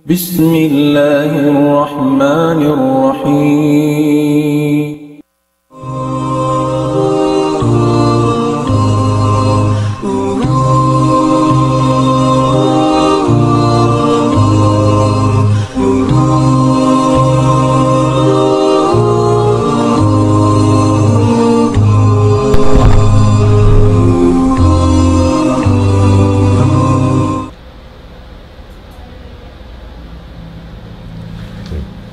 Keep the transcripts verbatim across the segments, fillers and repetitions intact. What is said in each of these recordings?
بسم الله الرحمن الرحيم.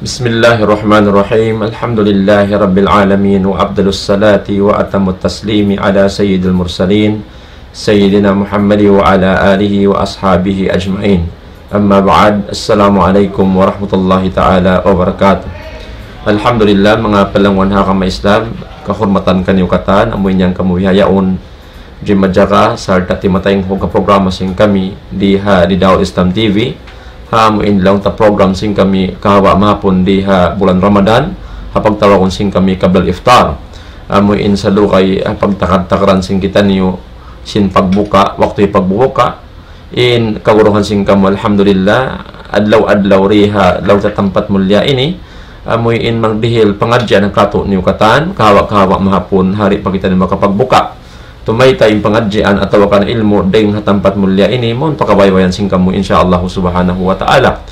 بسم الله الرحمن الرحيم. الحمد لله رب العالمين، وأفضل الصلاة وأتم التسليم على سيد المرسلين، سيدنا محمد وعلى آله وأصحابه أجمعين. أما بعد، السلام عليكم ورحمة الله تعالى وبركاته. Alhamdulillah, manga palangwan ha agama Islam, kahurmatan kaniyu katan, amu in yan kamu bihaun, Jim Majaka, sarta' timataing hu ka programa sin kami di ha di Daud Islam T V. Ha amu in laung ta program sin kami kahawa mahapun di ha bulan Ramadan, ha pagtawagun sin kami qabla al-iftar. Amu in sa lugay ha pagtakad-takaran sin kitaniyu sin pagbuka, waktu pagbuka, in kaguruhan sin kamu, alhamdulillah, adlaw-adlaw di ha laung ta tampat mulia ini, amu in magdihil pangadjian katu'niyu katan, kahawa-kahawa mahapun, ha di pa kitaniyu makapagbuka. Tumayta' in pangadjian atawa kan ilmu' dayn ha tampat mulia ini, mawn pakabaybayan sin kamu, insya Allah subhanahu wa ta'ala.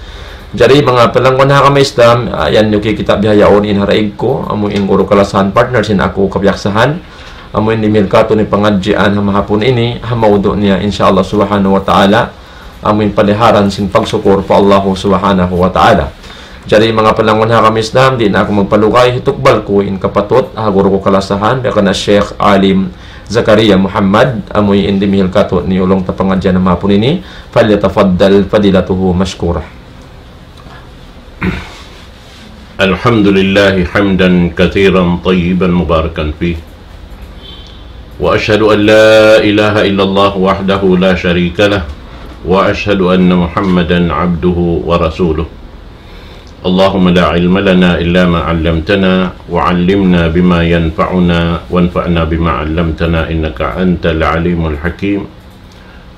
Jari manga palangwan ha agama Islam, ah, yan niyu kikita' bihaun in haraig ku, amu in guru kalasahan partner sin aku kapiyaksahan, amu in dimihil katu'niyu pangadjian ha mahapun ini, ha mawdu' niya, insya Allah subhanahu wa ta'ala, amu in paliharan sin pagsukur pa Allah subhanahu wa ta'ala. Jari manga palangwan ha agama Islam, di' na aku magpalugay, hitukbal ku in kapatut, ha guru ku kalasahan, biya' kan Sheikh Alim Zakaria Muhammad, amu in dimihil katu'niyu laung ta pangadjian ha mahapun ini, فليتفضل فضيلته مشكورا. الحمد لله حمدا كثيرا طيبا مباركا فيه. وأشهد أن لا إله إلا الله وحده لا شريك له، وأشهد أن محمدا عبده ورسوله. اللهم لا علم لنا إلا ما علمتنا، وعلمنا بما ينفعنا، وانفعنا بما علمتنا، إنك أنت العليم الحكيم.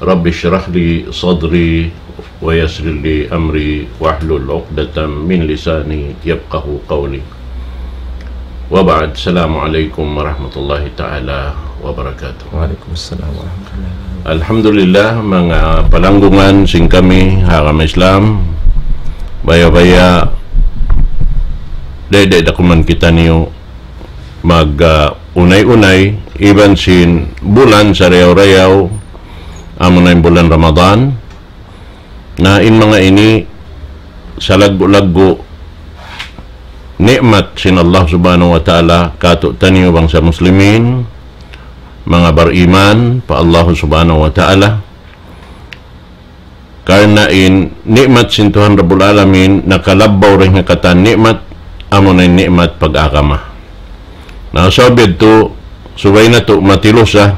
رب اشرح لي صدري ويسر لي أمري واحلل عقدة من لساني يفقهوا قولي. وبعد، السلام عليكم ورحمة الله تعالى وبركاته. وعليكم السلام ورحمة الله وبركاته. Alhamdulillah, manga palanggungan sin kami ha agama Islam, baya'-baya', dayday da kuman kitaniyu mag, ah, unay-unay, iban sin bulan sarayaw-rayaw, amuna in bulan Ramadan. Na in manga ini salaggu'-laggu' ni'mat sin Allah Subhanahu wa Ta'ala katu'taniyu bangsa Muslimin, manga bariman pa Allah Subhanahu wa Ta'ala. Karna' in ni'mat sin Tuhan Rabbul Alamin nakalabbaw dayn ha katan ni'mat, amuna in ni'mat pag-agama. Na sabab yadtu, subay natu' matilusa,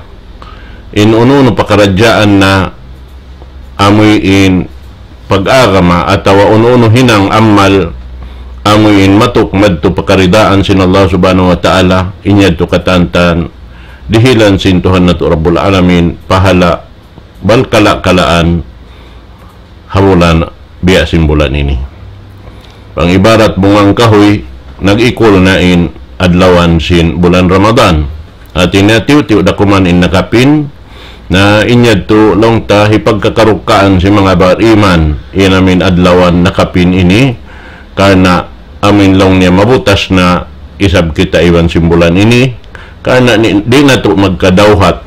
in unu-unu pakaradjaan na amuin pag-agama atawa unu-unu hinang amal amuin matuk madtu pakaridaan sin Allah Subhanahu wa Ta'ala, in yadtu katantan dihilan sin Tuhan natu' Rabbul Alamin pahala' bal kala-kalaan ha bulan, biya' sin bulan ini. Bang ibarat bungang kahuy, nag-ikul na in adlawan sin bulan Ramadan. Hati niya tiyu'-tiyu' da kuman in nakapin, na in yadtu laung ta hipagkakarukkaan sin manga bariman, in amuin adlawan nakapin ini, karna' amuin laung niya mabutas na isab kita iban sin bulan ini, karna' ni-, di' natu' magkadawhat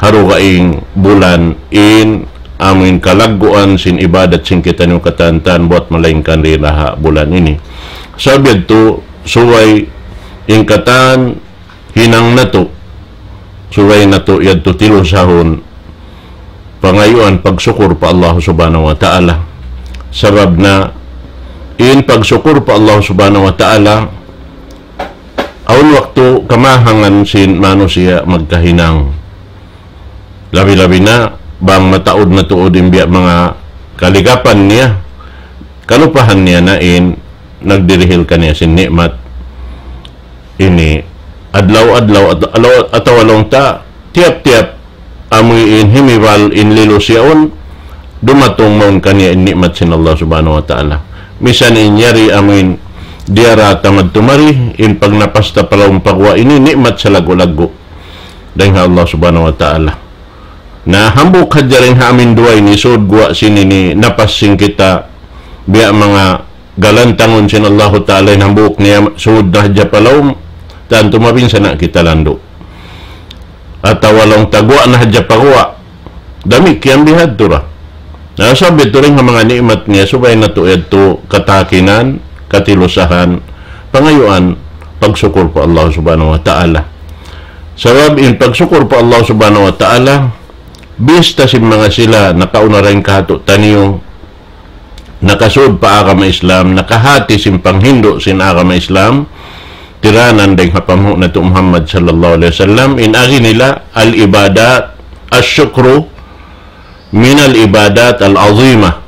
ha dugaing bulan in amuin kalagguan sin ibadat sin kitaniyu katantan buwat malaingkan di ha bulan ini. Sabab yadtu subay in katan hinang natu', subay natu' yadtu tilusahun pangayuan pagsukur pa Allah Subhanahu wa Ta'ala. Sabab na in pagsukur pa Allah Subhanahu wa Ta'ala, awn waktu kamahangan sin manusiya' magkahinang. Labi-labi na bang mataud na tuud in biya' manga kaligapan niya, kalupahan niya na in nagdirihil kaniya sin ni'mat ini adlaw-adlaw at-, alaw-, atawa laung ta tiyap-tiyap amuin himibal in lilu siyaun, dumatung mawn kaniya in ni'mat sin Allah Subhanahu wa Ta'ala. Misan in yari amuin diyara tamad tumari, in pagnapas ta pa lawm paguwa' ini ni'mat salaggu'-laggu' dayn ha Allah Subhanahu wa Ta'ala. Na hambuuk hadja dayn ha amin duwa ini, sud guwa' sin ini napas sin kita, biya' manga galantangun sin Allahu Ta'ala in hambuuk niya sud na hadja pa lawm, tantu mabinsana' kita landu'. Atawa laung ta guwa' na hadja pa guwa'. Damikkiyan bihadtu ra. Na, sabab yadtu dayn ha manga ni'mat niya, subay natu' yadtu katakinan, katilusahan, pangayuan, pagsukur pa Allah Subhanahu wa Ta'ala. Sabab in pagsukur pa Allah Subhanahu wa Ta'ala, bista sin manga sila nakauna dayn kātu'niyu, nakasud pa agama Islam, nakahati sin panghindu' sin agama Islam, tiranan dayn ha panghu' natu' Muhammad sallallahu alayhi wasallam, in agi nila, al-ibadat, ash-shukru min al-ibadat al-azimah.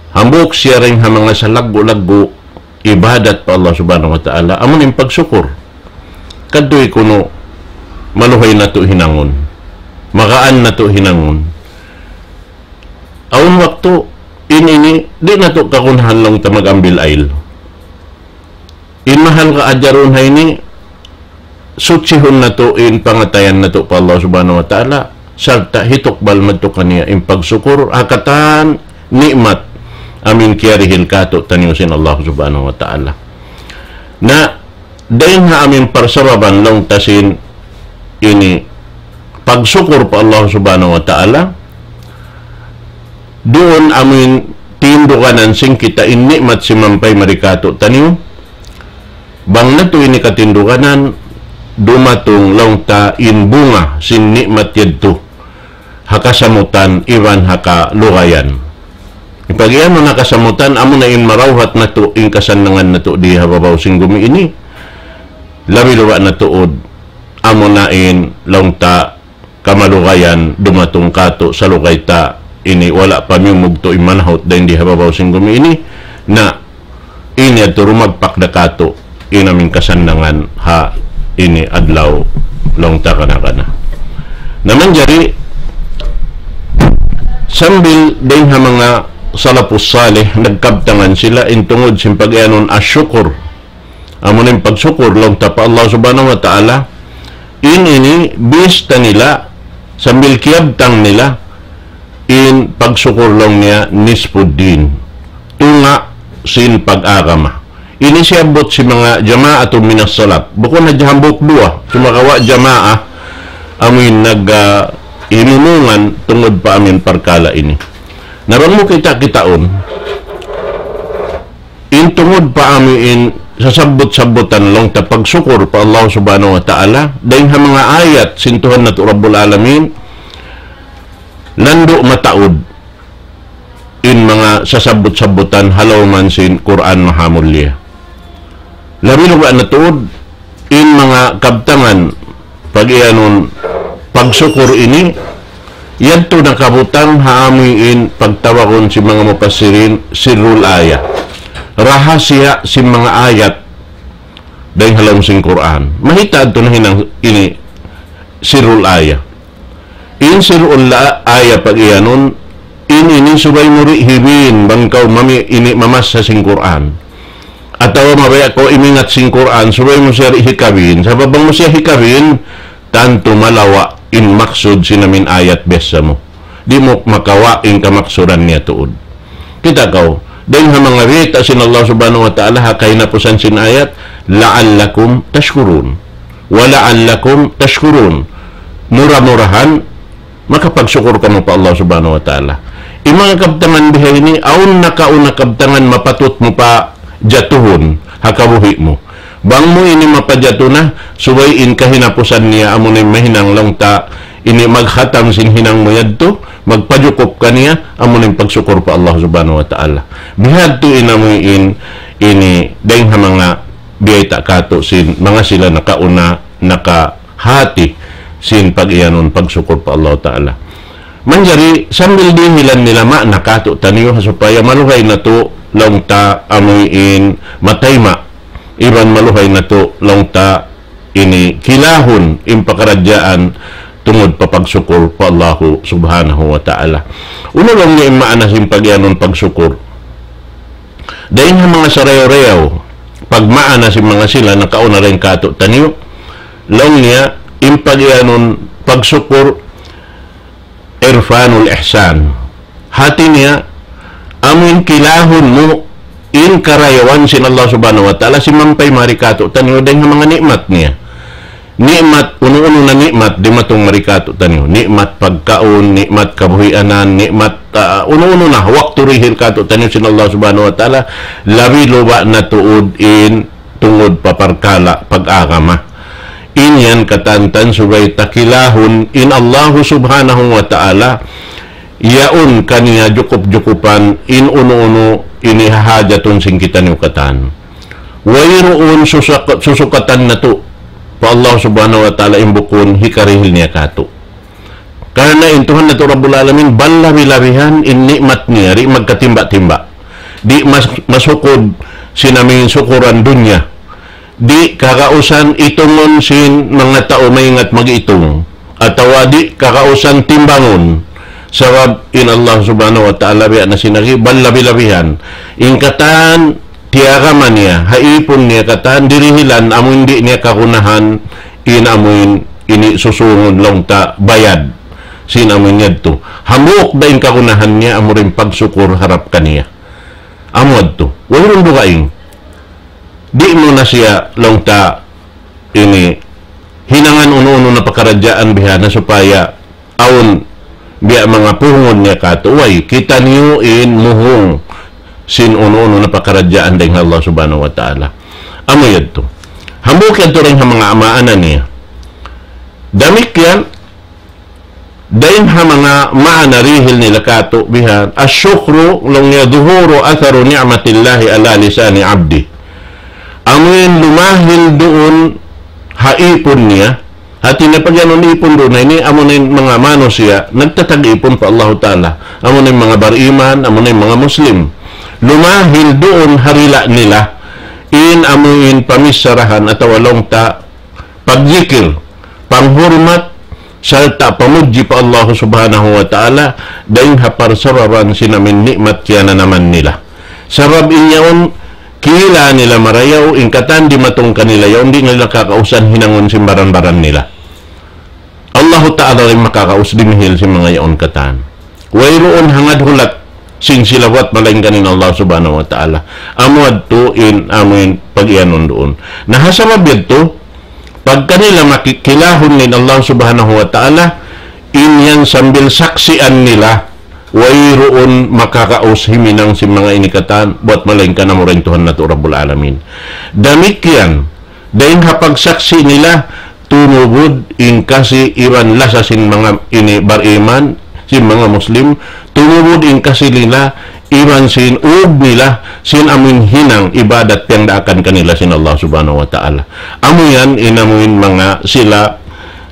Hambuuk siya dayn ha manga salaggu'-laggu' ibadat pa Allah Subhanahu wa Ta'ala, amun in pagsukur. Kadtuy kunu', maluhay natu' hinangun. Magaan natu' hinangun. Awn waktu, in ini, di' natu' kagunahan laung ta mag-ambil ail. In mahal ka ajarun ha ini, suchihun natu' in pangatayan natu' pa Allah Subhanahu wa Ta'ala, sarta' hitukbal madtu kaniya in pagsukur, ha katan ni'mat amin kiyarihil kātu'niyu sin Allah Subhanahu wa Ta'ala. Na, dayn ha amin parsababan laung ta sin ini pagsukur pa Allah Subhanahu wa Ta'ala, duun amin tinduganan sin kita in ni'mat simampay mari kātu'niyu, bang natu' ini katinduganan, dumatung laung ta in bunga sin ni'mat yadtu, ha kasamutan iban ha kalugayan. Pag-iyanun ha kasamutan, amuna in marawhat natu', in kasannangan natu' di ha babaw sin gumi ini, labi-labi na tuud, amuna in laung ta kamalugayan dumatung kātu' salugay ta ini wala' pa miyumugtu' in manahut dayn di ha babaw sin gumi ini, na ini yadtu rumagpak da kātu' in amin kasannangan ha ini adlaw laung ta kana-kana. Na manjari, sambil dayn ha manga salafus salih, nagkabtangan sila in tungud sin pag-iyanun ash-shukr. Amuna in pagsukur laung ta pa Allah Subhanahu wa Ta'ala, in ini bista nila, sambil kiyabtang nila, in pagsukur laung niya nisfuddin. Tunga' sin pag-agama. Ini siyabbut sin manga jama'atun minas salaf. Bukun hadja hambuuk duwa, sumagawa' jamaah amuin nag, ah, inumungan tungud pa amin parkala' ini. Na bang mu kita-kitaun, in tungud pa amuin sasabbut-sabbutan laung ta pagsukur pa Allah Subhanahu wa Ta'ala, dayn ha manga ayat sin Tuhan natu' Rabbul Alamin, landu' mataud in manga sasabbut-sabbutan ha lawm sin Qur'an Mahamulliya. Labi-labi na tuud in manga kabtangan pag-iyanun pagsukur ini, yadtu nakabutang ha amuin pagtawagun sin manga mufassirin sirrul ayah. Rahasiya sin manga ayat dayn ha lawm sin Qur'an. Mahita yadtu nahinang ini sirrul ayah. In sirrul la-, ayah pag-iyanun, in ini subay mu di' hibin, bang kaw mami ini mamassa sin Qur'an. Atawa mabaya' kaw imingat sin Qur'an, subay mu siya di' hikabin. Sabab bang mu siya hikabin, tantu malawa' in maksud sin amin ayat biyassa mu. Di' mu makawa' in kamaksuran niya tuud. Kita' kaw, dayn ha manga biyayta' sin Allah Subhanahu wa Ta'ala ha kahinapusan sin ayat, لعلكم تشكرون. ولعلكم تشكرون. Mura-murahan, makapagsukur kamu pa Allah Subhanahu wa Ta'ala. In manga kabtangan bihaini, awn nakauna kabtangan mapatut mu pa jatuhun ha kabuhi' mu. Bang mu ini mapajatu na, subay in kahinapusan niya amuna in mahinang laung ta, ini maghatam sin hinang mu yadtu, magpajukup kaniya, amuna in pagsukur pa Allah Subhanahu wa Ta'ala. Bihadtu in amuin ini dayn ha manga biyayta' katu' sin manga sila nakauna, nakahati sin pag-iyanun pagsukur pa Allah Ta'ala. Manjari sambil dihilan nila ma'na katu'niyu ha supaya maluhay natu' laung ta amuin matayma', iban maluhay natu' laung ta ini kilahun in pakaradjaan tungud pa pagsukur pa Allahu Subhanahu wa Ta'ala. Unu laung niya in maana sin pagiyanun pagsukur? Dayn ha manga sarayaw-rayaw pagmaana sin manga sila nakauna dayn kātu'niyu, laung niya in pagiyanun pagsukur, irfanul ihsan. Hāti niya, amuin kilahun mu in karayawan sin Allah Subhanahu wa Ta'ala, simampay mari kātu'niyu dayn ha manga ni'mat niya. Ni'mat, unu-unu na ni'mat dimatung mari kātu'niyu. Ni'mat pagkaun, ni'mat kabuhianan, ni'mat, ah, unu-unu na, waktu dihil kātu'niyu sin Allah Subhanahu wa Ta'ala, labi luba na tuud in tungud pa parkala' pag-agama. In yan katantan subay ta kilahun in Allahu Subhanahu wa Ta'ala, yaun kaniya jukup-jukupan in unu-unu ini hahajatun sin kitaniyu katan. Wayruun susak-, susukatan natu' pa Allah Subhanahu wa Ta'ala in bukun hikarihil niya kātu'. Karna' in Tuhan natu' Rabbul Alamin, balabi-labihan in ni'mat niya, di' magkatimba-timba. Di' mas-, masukud sin amuin sukuran dunya. Di' kagausan itungun sin manga tau maingat mag-itung. Atawa di' kagausan timbangun. Sabab in Allah Subhanahu wa Ta'ala biya' na sin agi, balabi-labihan. In katan tiyagama niya, ha ipun niya katan dirihilan, amuin di' niya kagunahan, in amuin ini susungun laung ta bayad sin amuin yadtu. Hambuuk da in kagunahan niya, amuin pagsukur harap kaniya. Amu yadtu. Wayruun dugaing. Di' mu na siya laung ta ini hinangan unu-unu na pakaradjaan biha na supaya awn biya' manga puhungun niya kātu'. Way, kitaniyu in muhung sin unu-unu na pakaradjaan dayn ha Allah Subhanahu wa Ta'ala. Amu yadtu. Hambuuk yadtu dayn ha manga amaana niya. Damikkiyan, dayn ha manga maana dihil nila kātu' bihan, الشكر laung niya ظهور أثر نعمة الله على لسان عبده. Amuin lumahil duun ha ipun niya, hāti niya pagiyanun ipun duun na ini, amuna in manga manusiya', nagtatag-ipun pa Allahu Ta'ala. Amuna in manga bariman, amuna in manga Muslim. Lumahil duun ha dila' nila, in amuin pamissarahan atawa laung ta, pagzikir, panghurmat, sarta' pamudji pa Allahu Subhanahu wa Ta'ala, dayn ha parsababan sin amuin ni'mat kiyananaman nila. Sabab in yaun, kila nila marayaw, in katan dimatung kanila yaun, di' nila kakausan hinangun sin baran-baran nila. Allahu Ta'ala in makakaus dimihil sin manga yaun katan. Wayruun hangad hulat sin sila buat malaingkan in Allah Subhanahu wa Ta'ala. Amu yadtu in amuin pagiyanun duun. Na ha sabab yadtu, pagka nila maki-, kilahun in Allah Subhanahu wa Ta'ala, in yan sambil saksian nila, wayruun makakaus himinang sin manga ini katan, buat malaingkan amura in Tuhan natu' Rabbul Alamin. Damikkiyan, dayn ha pagsaksi' nila, tumubud in kasi iban lasa sin manga ini bariman, sin manga Muslim, tumubud in kasi nila, iban sin ug nila, sin amuin hinang ibadat piyangdaakan kanila sin Allah Subhanahu wa Ta'ala. Amu yan, in amuin manga sila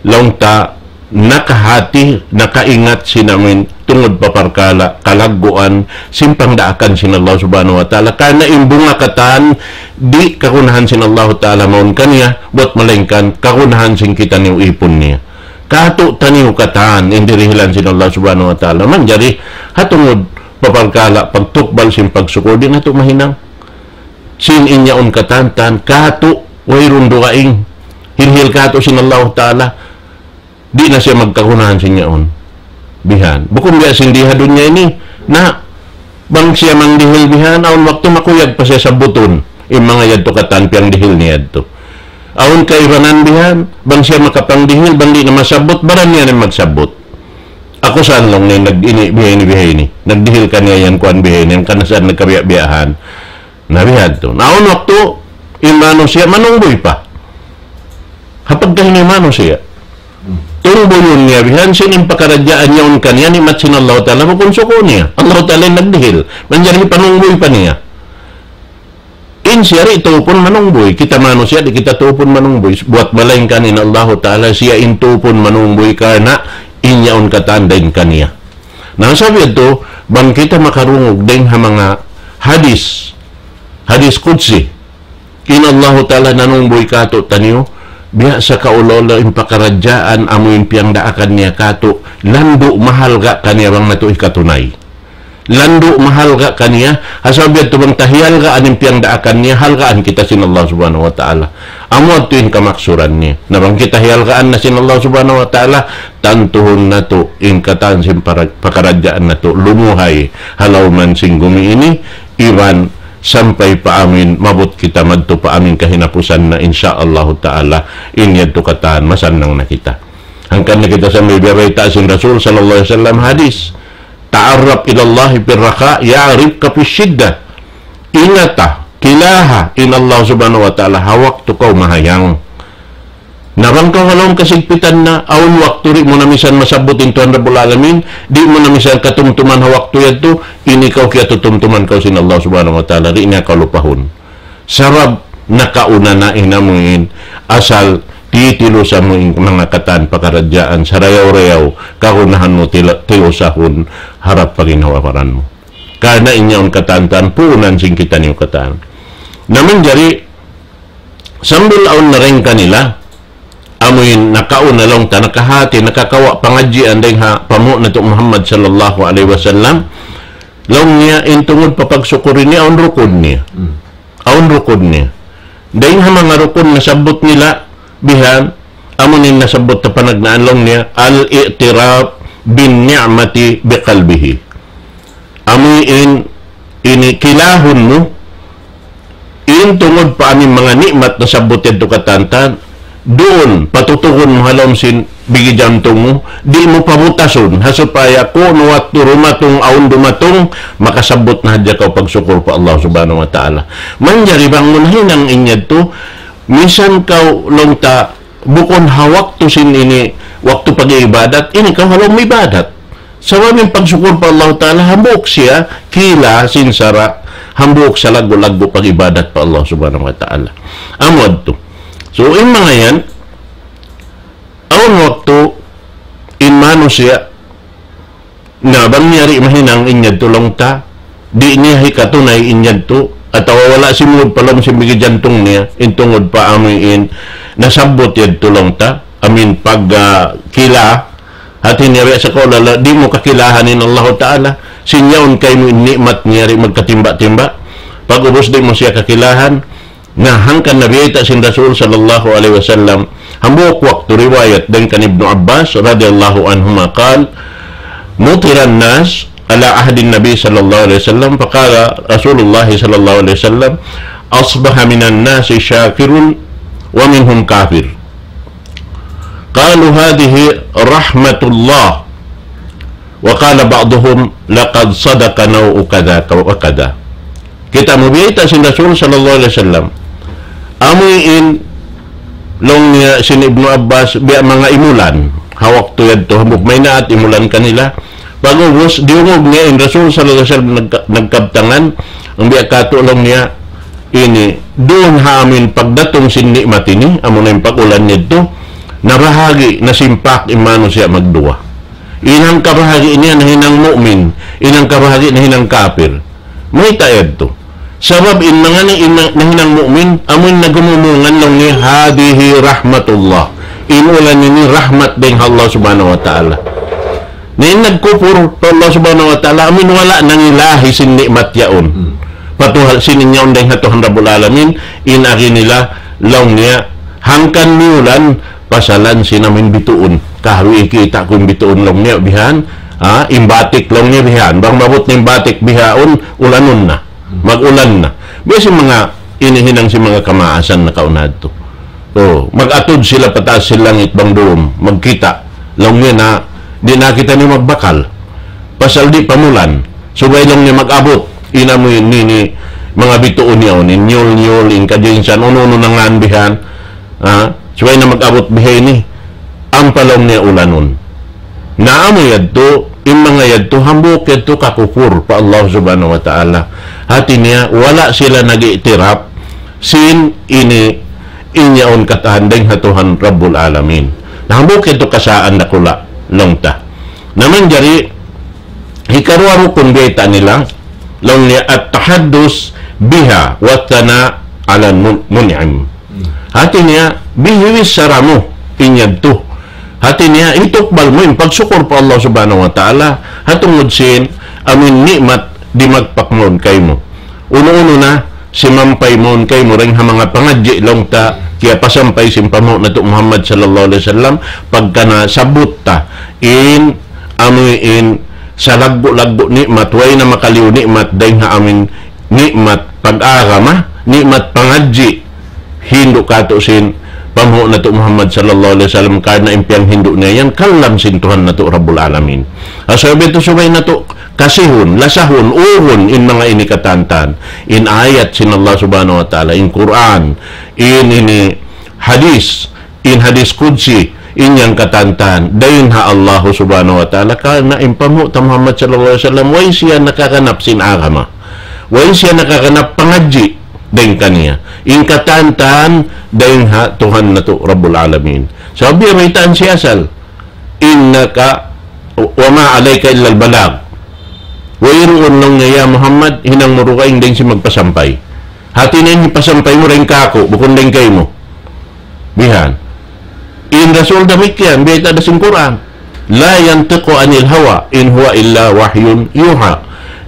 laung ta nakahati, nakaingat sin amuin tungud pa parkala', kalagguan, sin pangdaakan sin Allah Subhanahu wa Ta'ala. Karna' in bunga katan, di' kagunahan sin Allahu Ta'ala mawn kaniya, buat malaingkan, kagunahan sin kitaniyu ipun niya. Kātu'niyu katan, in dirihilan sin Allah Subhanahu wa Ta'ala. Manjari, ha tungud pa parkala', pagtukbal sin pagsukur, di' natu' mahinang. Sin in yaun katan, tan, kātu', wayruun dugaing. Hilhil kātu' sin Allahu Ta'ala. Di' na siya magkagunahan sin yaun. Bihan. Bukun biya' sin di ha dunya ini. Na, bang siya mangdihil bihan, awn waktu makuyag pa siya sabbutun. In manga yadtu katan piyangdihil niya yadtu. Awn kaibanan bihan, bang siya makapangdihil, bang di' na masabbut, baran niya na magsabbut. Aku saan laung niya nag-ini, biha ini, biha ini. Nagdihil kaniya yan kuwan biha ini, hangkan na saan nagkabiya'-biyahan. Na biha yadtu. Na awn waktu, in manusiya' manungbuy pa. Ha pagkahi niya manusiya'. Tungbuyun niya bihan sin in pakaradjaan yaun kaniya ni'mat sin Allahu Ta'ala bukun suku niya. Allahu Ta'ala in nagdihil. Manjari panungbuy pa niya. In siya di' tuupun manungbuy. Kita manusiya' di' kita tuupun manungbuy. Buat malaingkan in Allahu Ta'ala siya in tuupun manungbuy karna' in yaun katan dayn kaniya. Na sabab yadtu, bang kita makarungug dayn ha manga hadis, hadis qudsi, in Allahu Ta'ala nanungbuy kātu'niyu, Biya' sa kaula-ula in pakaradjaan amu in piyangdaakan niya kātu', landu' mahalga' kaniya bang natu' hikatunay. Landu' mahalga' kaniya, ha sabab yadtu bang ta hihalgaan in piyangdaakan niya, halgaan kita sin Allah Subhanahu wa Ta'ala. Amu yadtu in kamaksuran niya. Na bang kita hihalgaan na sin Allah Subhanahu wa Ta'ala, tantuhun natu' in katan sin para-, pakaradjaan natu' lumuhay ha lawm sin gumi ini, iban sampay pa amin, maabut kita madtu pa amin kahinapusan na, insya Allahu Ta'ala, in yadtu katan masannang na kita. Hangkan na kita sampay biya' bayta' sin Rasul sallallahu alayhi wasallam hadis, "Ta'arraf ilallahi fir rakha, ya'rifka fish shiddah." Ingata, kilaha in Allah Subhanahu wa Ta'ala ha waktu kaw mahayang. Na bang kaw ha lawm kasigpitan na, awn waktu di' mu na misan masabbut in Tuhan Rabbul Alamin, di' mu na misan katumtuman ha waktu yadtu, ini kaw kiyatutumtuman kaw sin Allah Subhanahu wa Ta'ala, di' niya kaw lupahun. Sabab nakauna na in amuin, asal titilusa mu in manga katan pakaradjaan, sarayaw-rayaw, kagunahan mu tila-, tilusahun, harap pa ginhawa-baran mu. Karna' in yaun katan-katan, puunan sin kitaniyu katan. Na manjari, sambil awn na dayn kanila, amuin nakauna laung ta, nakahati, nakakawa' pangadjian dayn ha pamung natu' Muhammad sallallahu alayhi wasallam, laung niya in tungud pa pagsukur ini, awn rukun niya. Hmm. Awn rukun niya. Dayn ha manga rukun nasabbut nila, bihan, amu in nasabbut ta panagnaan laung niya, al-i'tiraf bin ni'mati biqalbihi. Amu in ini kilahun mu, in tungud pa amu in manga ni'mat nasabbut yadtu katan-katan, duun, patutugun mu ha lawm sin bigi jantung mu, di' mu pabutasun, ha supaya kunu' waktu dumatung, awn dumatung, makasabbut na hadja kaw pagsukur pa Allah Subhanahu wa Ta'ala. Manjari bang mu nahinang in yadtu, misan kaw laung ta, bukun ha waktu sin ini, waktu pag-iibadat, ini kaw ha lawm ibadat. Sabab in pagsukur pa Allah Ta'ala, hambuuk siya, kila sin sara', hambuuk sa laggu'-laggu' pag-ibadat pa Allah Subhanahu wa Ta'ala. Amu yadtu. So, in manga yan, awn waktu, in manusiya', na bang niya di' mahinang in yadtu laung ta, di' niya hikatunay in yadtu, atawa wala' simud pa lawm sin bigi jantung niya, in tungud pa amu in, nasabbut yadtu laung ta, amu in pag, ah, kila, hati niya biya' sa kaula-ula, di' mu kakilahan in Allah Ta'ala, sin yaun kaymu in ni'mat niya di' magkatimba-timba, pag-ubus di' mu siya kakilahan, Na hangkan na biyayta' sin Rasul sallallahu alayhi wasallam, hambuuk waktu riwayat dayn kan Ibnu Abbas radiyallahu anhuma قال: مطر الناس على عهد النبي صلى الله عليه وسلم، فقال رسول الله صلى الله عليه وسلم: أصبح من الناس شاكر ومنهم كافر. قالوا: هذه رحمة الله. وقال بعضهم: لقد صدق نوع كذا وكذا. Kita' mu biyayta' sin Rasul sallallahu alayhi wasallam. Amu in laung niya sin Ibnu Abbas, biya' manga imulan. Ha waktu yadtu, hambuuk maynaat imulan kanila. Pag-ubus, diyungug niya in Rasul sallallahu alayhi wasallam nagka-, nagkabtangan, in biya' katu' laung niya, ini, duun ha amu in pagdatung sin ni'mat ini, amu na in pag-ulan yadtu, nabahagi', nasimpak in manusiya' magduwa. In hangkabahagi' niya nahinang mu'min, in hangkabahagi' nahinang kapir. Mayta' yadtu? Sabab in manga na-, in na-, nahinang mu'min, amu in nagumumungan laung niya, هذه رحمة الله. In ulan ini rahmat dayn ha Allah Subhanahu wa Ta'ala. Na in nagkupur pa Allah Subhanahu wa Ta'ala, amu in wala' nangilahi sin ni'mat yaun. Hmm. Patuhal sin in yaun dayn ha Tuhan Rabbul Alamin, in agi nila, laung niya, hangkan miyulan, pasalan sin amu in bituun. Kahawi kita' ku in bituun laung niya bihan, ha, in batik laung niya bihan. Bang maabut na in batik bihaun, ulanun na. Mag-ulan na. Biya' sin manga ini hinang sin manga kamaasan nakauna yadtu. Oh, mag-atud sila pataas sin langit bang duun, magkita'. Laung niya na, di' na kita ini magbakal. Pasal di' pa mulan. Subay laung niya mag-abut. In amu ini, ini, manga bituun yaun, in nyul-nyul, in kajinsan, unu-unu na ngan bihan. Ha? Subay na mag-abut biha ini, ampa laung niya ulanun. Na amu yadtu, in manga yadtu, hambuuk yadtu kakupur pa Allah Subhanahu wa Ta'ala. Hati niya, wala' sila nag-i'tirap, sin ini, in yaun katan dayn ha Tuhan Rabbul Alamin. Na hambuuk yadtu kasaan dakula', laung ta. Na manjari, hikaruwa rukun biyayta' nila, laung niya التحدث بها والثناء على المنعم. Hmm. Hati niya, bihiwis sara mu, in yadtu. Hati niya, hitukbal mu in pagsukur pa Allah Subhanahu wa Ta'ala, ha tungud sin amin ni'mat dimagpak mawn kaymu. Unu-unu na, simampay mawn kaymu dayn ha manga pangadji' laung ta, kiyapasampay sin panghu' natu' Muhammad sallallahu alayhi wasallam, pagka nasabbut ta, in, amu in, salaggu'-laggu' ni'mat, way na makaliyu ni'mat, dayn ha amin ni'mat pag-agama, ni'mat pangadji', hindu' katu' sin panghu' natu' Muhammad sallallahu alayhi wasallam, karna' in piyanghindu' niya yan, kalam sin Tuhan natu' Rabbul Alamin. Sabab yadtu subay natu' kasihun, lasahun, ugun, in manga ini katantan. In ayat sin Allah Subhanahu wa Ta'ala, in Qur'an, in ini hadis, in hadis qudsi, in yan katantan, dayn ha Allah Subhanahu wa Ta'ala, karna' in panghu' ta Muhammad sallallahu alayhi wasallam, way siya nakaganap sin agama. Way siya nakaganap pangadji', dayn kaniya. In katantan, dayn ha Tuhan natu' Rabbul Alamin. Sabab biya' baytaan siya asal, إنك وما عليك إلا البلاغ. Wayruun laung niya, ya Muhammad, hinang mu dugaing dayn sin magpasampay. Hati niya in pasampay mu dayn kāku', bukun dayn kaymu. Bihan. In Rasul damikkiyan, biyayta' da sin Qur'an. لا ينطق عن الهوى إن هو إلا وحي يوحى.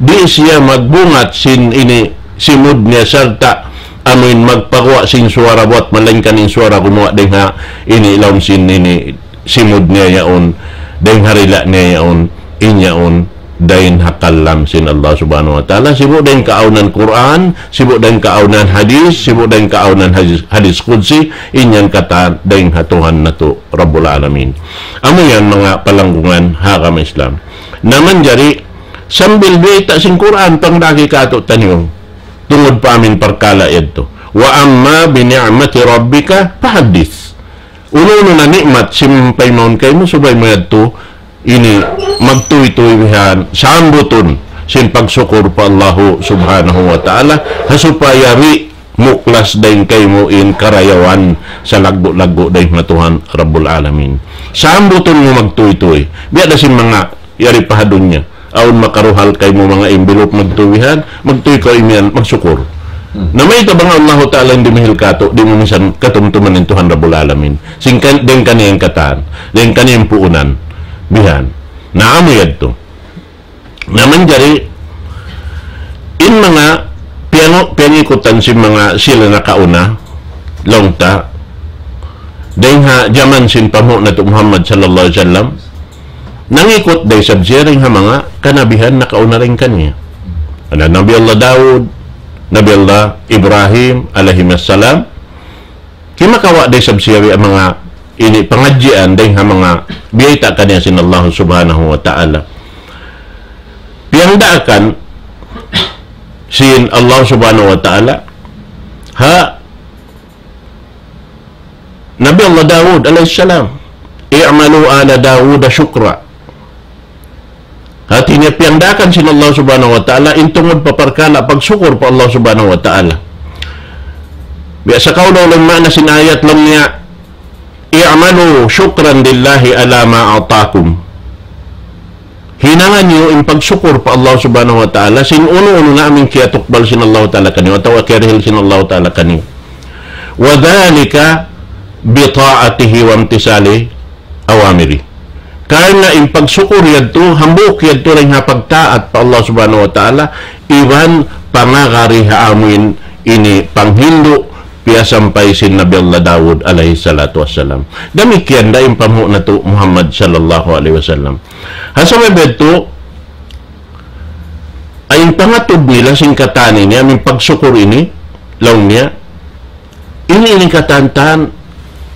Di' siya magbungat sin ini simud niya sarta' amuin magpaguwa' sin suwara buwat malaingkan in suwara gumuwa' dayn ha ini laung sin ini simud niya yaun, dayn ha dila' niya yaun, in yaun, dayn ha kalam sin Allah Subhanahu wa Ta'ala, sibu' dayn kaawnan Qur'an, sibu' dayn kaawnan hadis, sibu' dayn kaawnan hadis, hadis qudsi, in yan katan dayn ha Tuhan natu' Rabbul Alamin. Amu yan manga palanggungan ha agama Islam. Na manjari, sambil biyayta' sin Qur'an, pangdaki katu' taniyu, tungud pa amin parkala' yadtu. وأما بنعمة ربك فحدث. Unu-unu na ni'mat sin paymaun kaymu, subay mu yadtu ini magtuytuy bihan, sambutun sin pagsukur pa Allahu Subhanahu wa Ta'ala, ha supaya di' muklas dayn kaymu in karayawan salaggu'-laggu' dayn ha Tuhan Rabbul Alamin. Sambutun mu magtuytuy. Biya' da sin manga yari pa ha dunya. Awn makaruhal kaymu manga envelope magtuy bihan, magtuy kaw imiyan, magsukur. Hmm. Na mayta' bang Allahu Ta'ala in dimihil katu', di' mu minsan katumtuman in Tuhan Rabbul Alamin. Sin kan, dayn kaniya in katan, dayn kaniya in puunan. Bihan. Na amu yadtu. Na manjari, in manga piyangu-, piyangikutan sin manga sila nakauna, laung ta, dayn ha jaman sin panghu' natu' Muhammad sallallahu alayhi wasallam, nangikut da isab siya dayn ha manga kanabihan nakauna dayn kaniya. Ada Nabi Allah Daud, Nabi Allah Ibrahim alayhimassalam, kimakawa' da isab siya biya' manga ini pangadjian dayn ha manga biyayta' kaniya sin Allah Subhanahu wa Ta'ala. Piyangdaakan sin Allah Subhanahu wa Ta'ala ha Nabi Allah Daud alayhi salam, اعملوا آل داود شكرا. Hati niya piyangdaakan sin Allah Subhanahu wa Ta'ala, in tungud pa parkala' pagsukur pa Allah Subhanahu wa Ta'ala. Biya' sa kaw daw lang maana sin ayat laung niya, اعملوا شكرا لله على ما آتاكم. Hinanga niyu in pagsukur pa Allah Subhanahu wa Ta'ala, sin unu-unu na amin kiyatukbal sin Allah Ta'ala kaniyu, atawa kiyarihil sin Allah Ta'ala kaniyu. وذلك بطاعته وامتثال أوامره. Karna' in pagsukur yadtu, hambuuk yadtu dayn ha pagtaat pa Allah Subhanahu wa Ta'ala, iban pangagad ha amuin ini panghindu' piyasampay sin Nabi Allah Daud alayhi salatu wassalam. Damikkiyan da in panghu' natu' Muhammad sallallahu alayhi wasallam. Ha sabab yadtu, in pangatud nila sin katan ini, amuin pagsukur ini, laung niya, ini, ini katantan,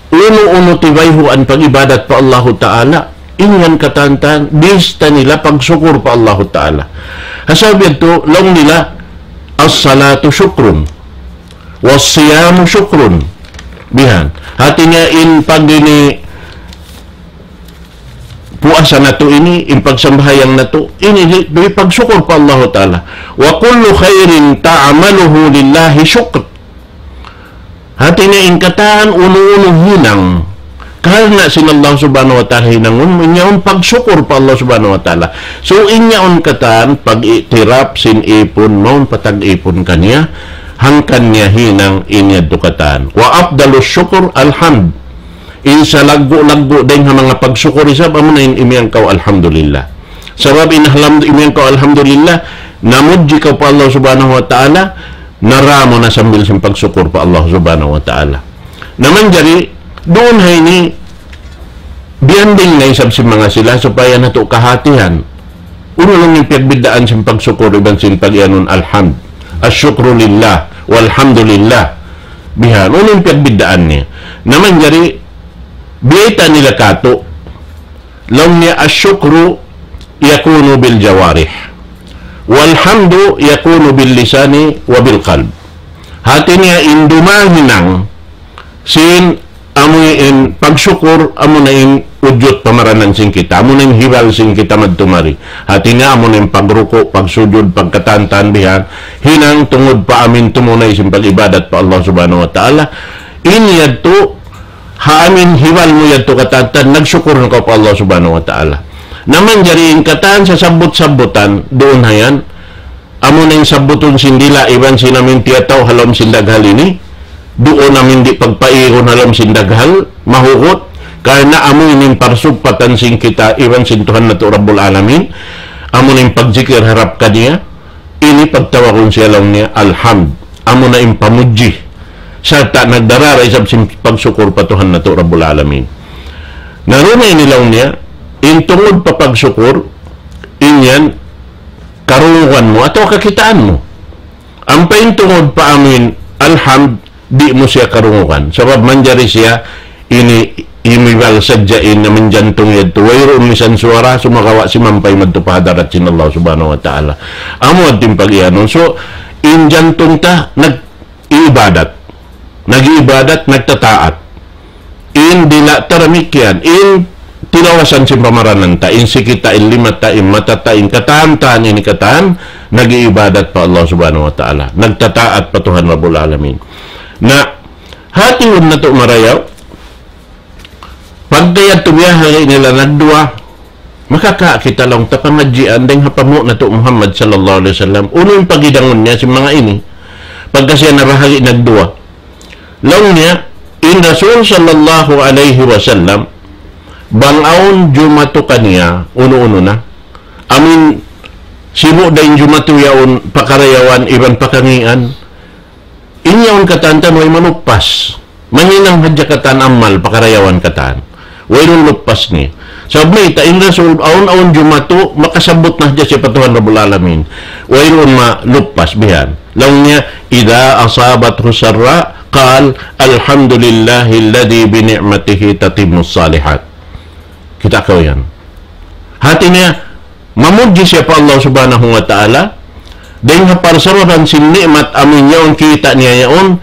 unu-unu tibayhuan pag-ibadat pa Allahu Ta'ala, in yan katantan, bista nila pagsukur pa Allahu Ta'ala. Ha sabab yadtu, laung nila, الصلاة شكر، والصيام شكر. Bihan. Hati niya in pag ini puasa natu' ini, in pagsambahayang natu', ini di, di pagsukur pa Allahu Ta'ala. وكل خير تعمله لله شكر. Hati niya in katan unu-unu hinang. Karna' sin Allah Subhanahu wa Ta'ala hinangun, in yaun pagsukur pa Allah Subhanahu wa Ta'ala. So, in yaun katan, pag-i'tirap sin ipun, mawn pa tag-ipun kaniya, hangkan niya hinang in yadtu katan. وأفضل الشكر الحمد. In salaggu'-laggu' dayn ha manga pagsukur isab, amuna in imiyan kaw alhamdulillah. Sabab in alhamdu-, imiyan kaw alhamdulillah, namudji kaw pa Allah Subhanahu wa Ta'ala, nara mu na sambil sin pagsukur pa Allah Subhanahu wa Ta'ala. Na manjari, duun ha ini, biyanding na isab sin manga sila supaya natu' kahatihan. Unu laung in piyagbiddaan sin pagsukur iban sin pag-iyanun alhamd. الشكر لله والحمد لله. Bihan, unu in piyagbiddaan niya. Na manjari, biyayta' nila katu'. Laung niya الشكر يكون بالجوارح والحمد يكون باللسان وبالقلب. Hati niya in dumahinang sin amu in pagsukur, amuna in ujut pamaranan sin kita, amuna in hibal sin kita madtu mari. Hati niya amuna in pagruku', pagsujud, pagkatantan bihan, hinang tungud pa amin tumunay sin pag-ibadat pa Allah Subhanahu wa Ta'ala. In yadtu, ha amin hibal mu yadtu katantan, nagsukur na kaw pa Allah Subhanahu wa Ta'ala. Na manjari in katan sasabbut-sabbutan, duun ha yan, amuna in sabbutun sin dila' iban sin amin tiyataw ha lawm sin daghal ini, duun amin di' pagpaihun ha lawm sin daghal, mahugut, karna' amu ini in parsugpatan sin kita iban sin Tuhan natu' Rabbul Alamin, amuna in pagjikir harap kaniya, ini pagtawagun siya laung niya, alhamd, amuna in pamudji, sarta' nagdarara isab sin pagsukur pa Tuhan natu' Rabbul Alamin. Na duun ha ini laung niya, in tungud pa pagsukur, in yan, karungugan mu atawa kakitaan mu. Ampa in tungud pa amin, alhamd, di' mu siya karungugan. Sabab manjari siya ini himibal sadja in amin jantung yadtu. Wayruun misan suwara, sumagawa' simampay madtu pa hadarat sin Allah Subhanahu wa Ta'ala. Amu yadtu in pag-iyanun. So, in jantung ta, nag-iibadat. Nag-iibadat, nagtataat. In dila' ta damikkiyan, in tilawasan sin pamaranan ta, in siki ta, in lima ta, in mata ta, in katan-katan, ini katan, nag-iibadat pa Allah Subhanahu wa Ta'ala. Nagtataat pa Tuhan Rabbul Alamin. Na, hatiun natu' marayaw, pagka yadtu biyahagi nila nagduwa, makakawa' kita laung ta pangadjian dayn ha panghu' natu' Muhammad sallallahu alayhi wasallam. Unu in paghidangun niya sin manga ini? Pagka siya nabahagi nagduwa. Laung niya, in Rasul sallallahu alayhi wasallam, bang awn jumatu kaniya, unu-unu na. Amin, sibu' da in jumatu yaun pakarayawan iban pakangian. In yaun katan-katan way maluppas. Mahinang hadja katan amal pakarayawan katan. Wayruun luppas niya. Sabab mayta' in Rasul, awn-awn jumatu, makasabbut na hadja siya pa Tuhan Rabbul Alamin. Wayruun maluppas bihan. Laung niya, إذا أصابته سراء قال الحمد لله الذي بنعمته تتم الصالحات. Kita' kaw yan. Hati niya, mamudji siya pa Allah Subhanahu wa Ta'ala, dayn ha parsababan sin ni'mat amun yaun kita' niya yaun,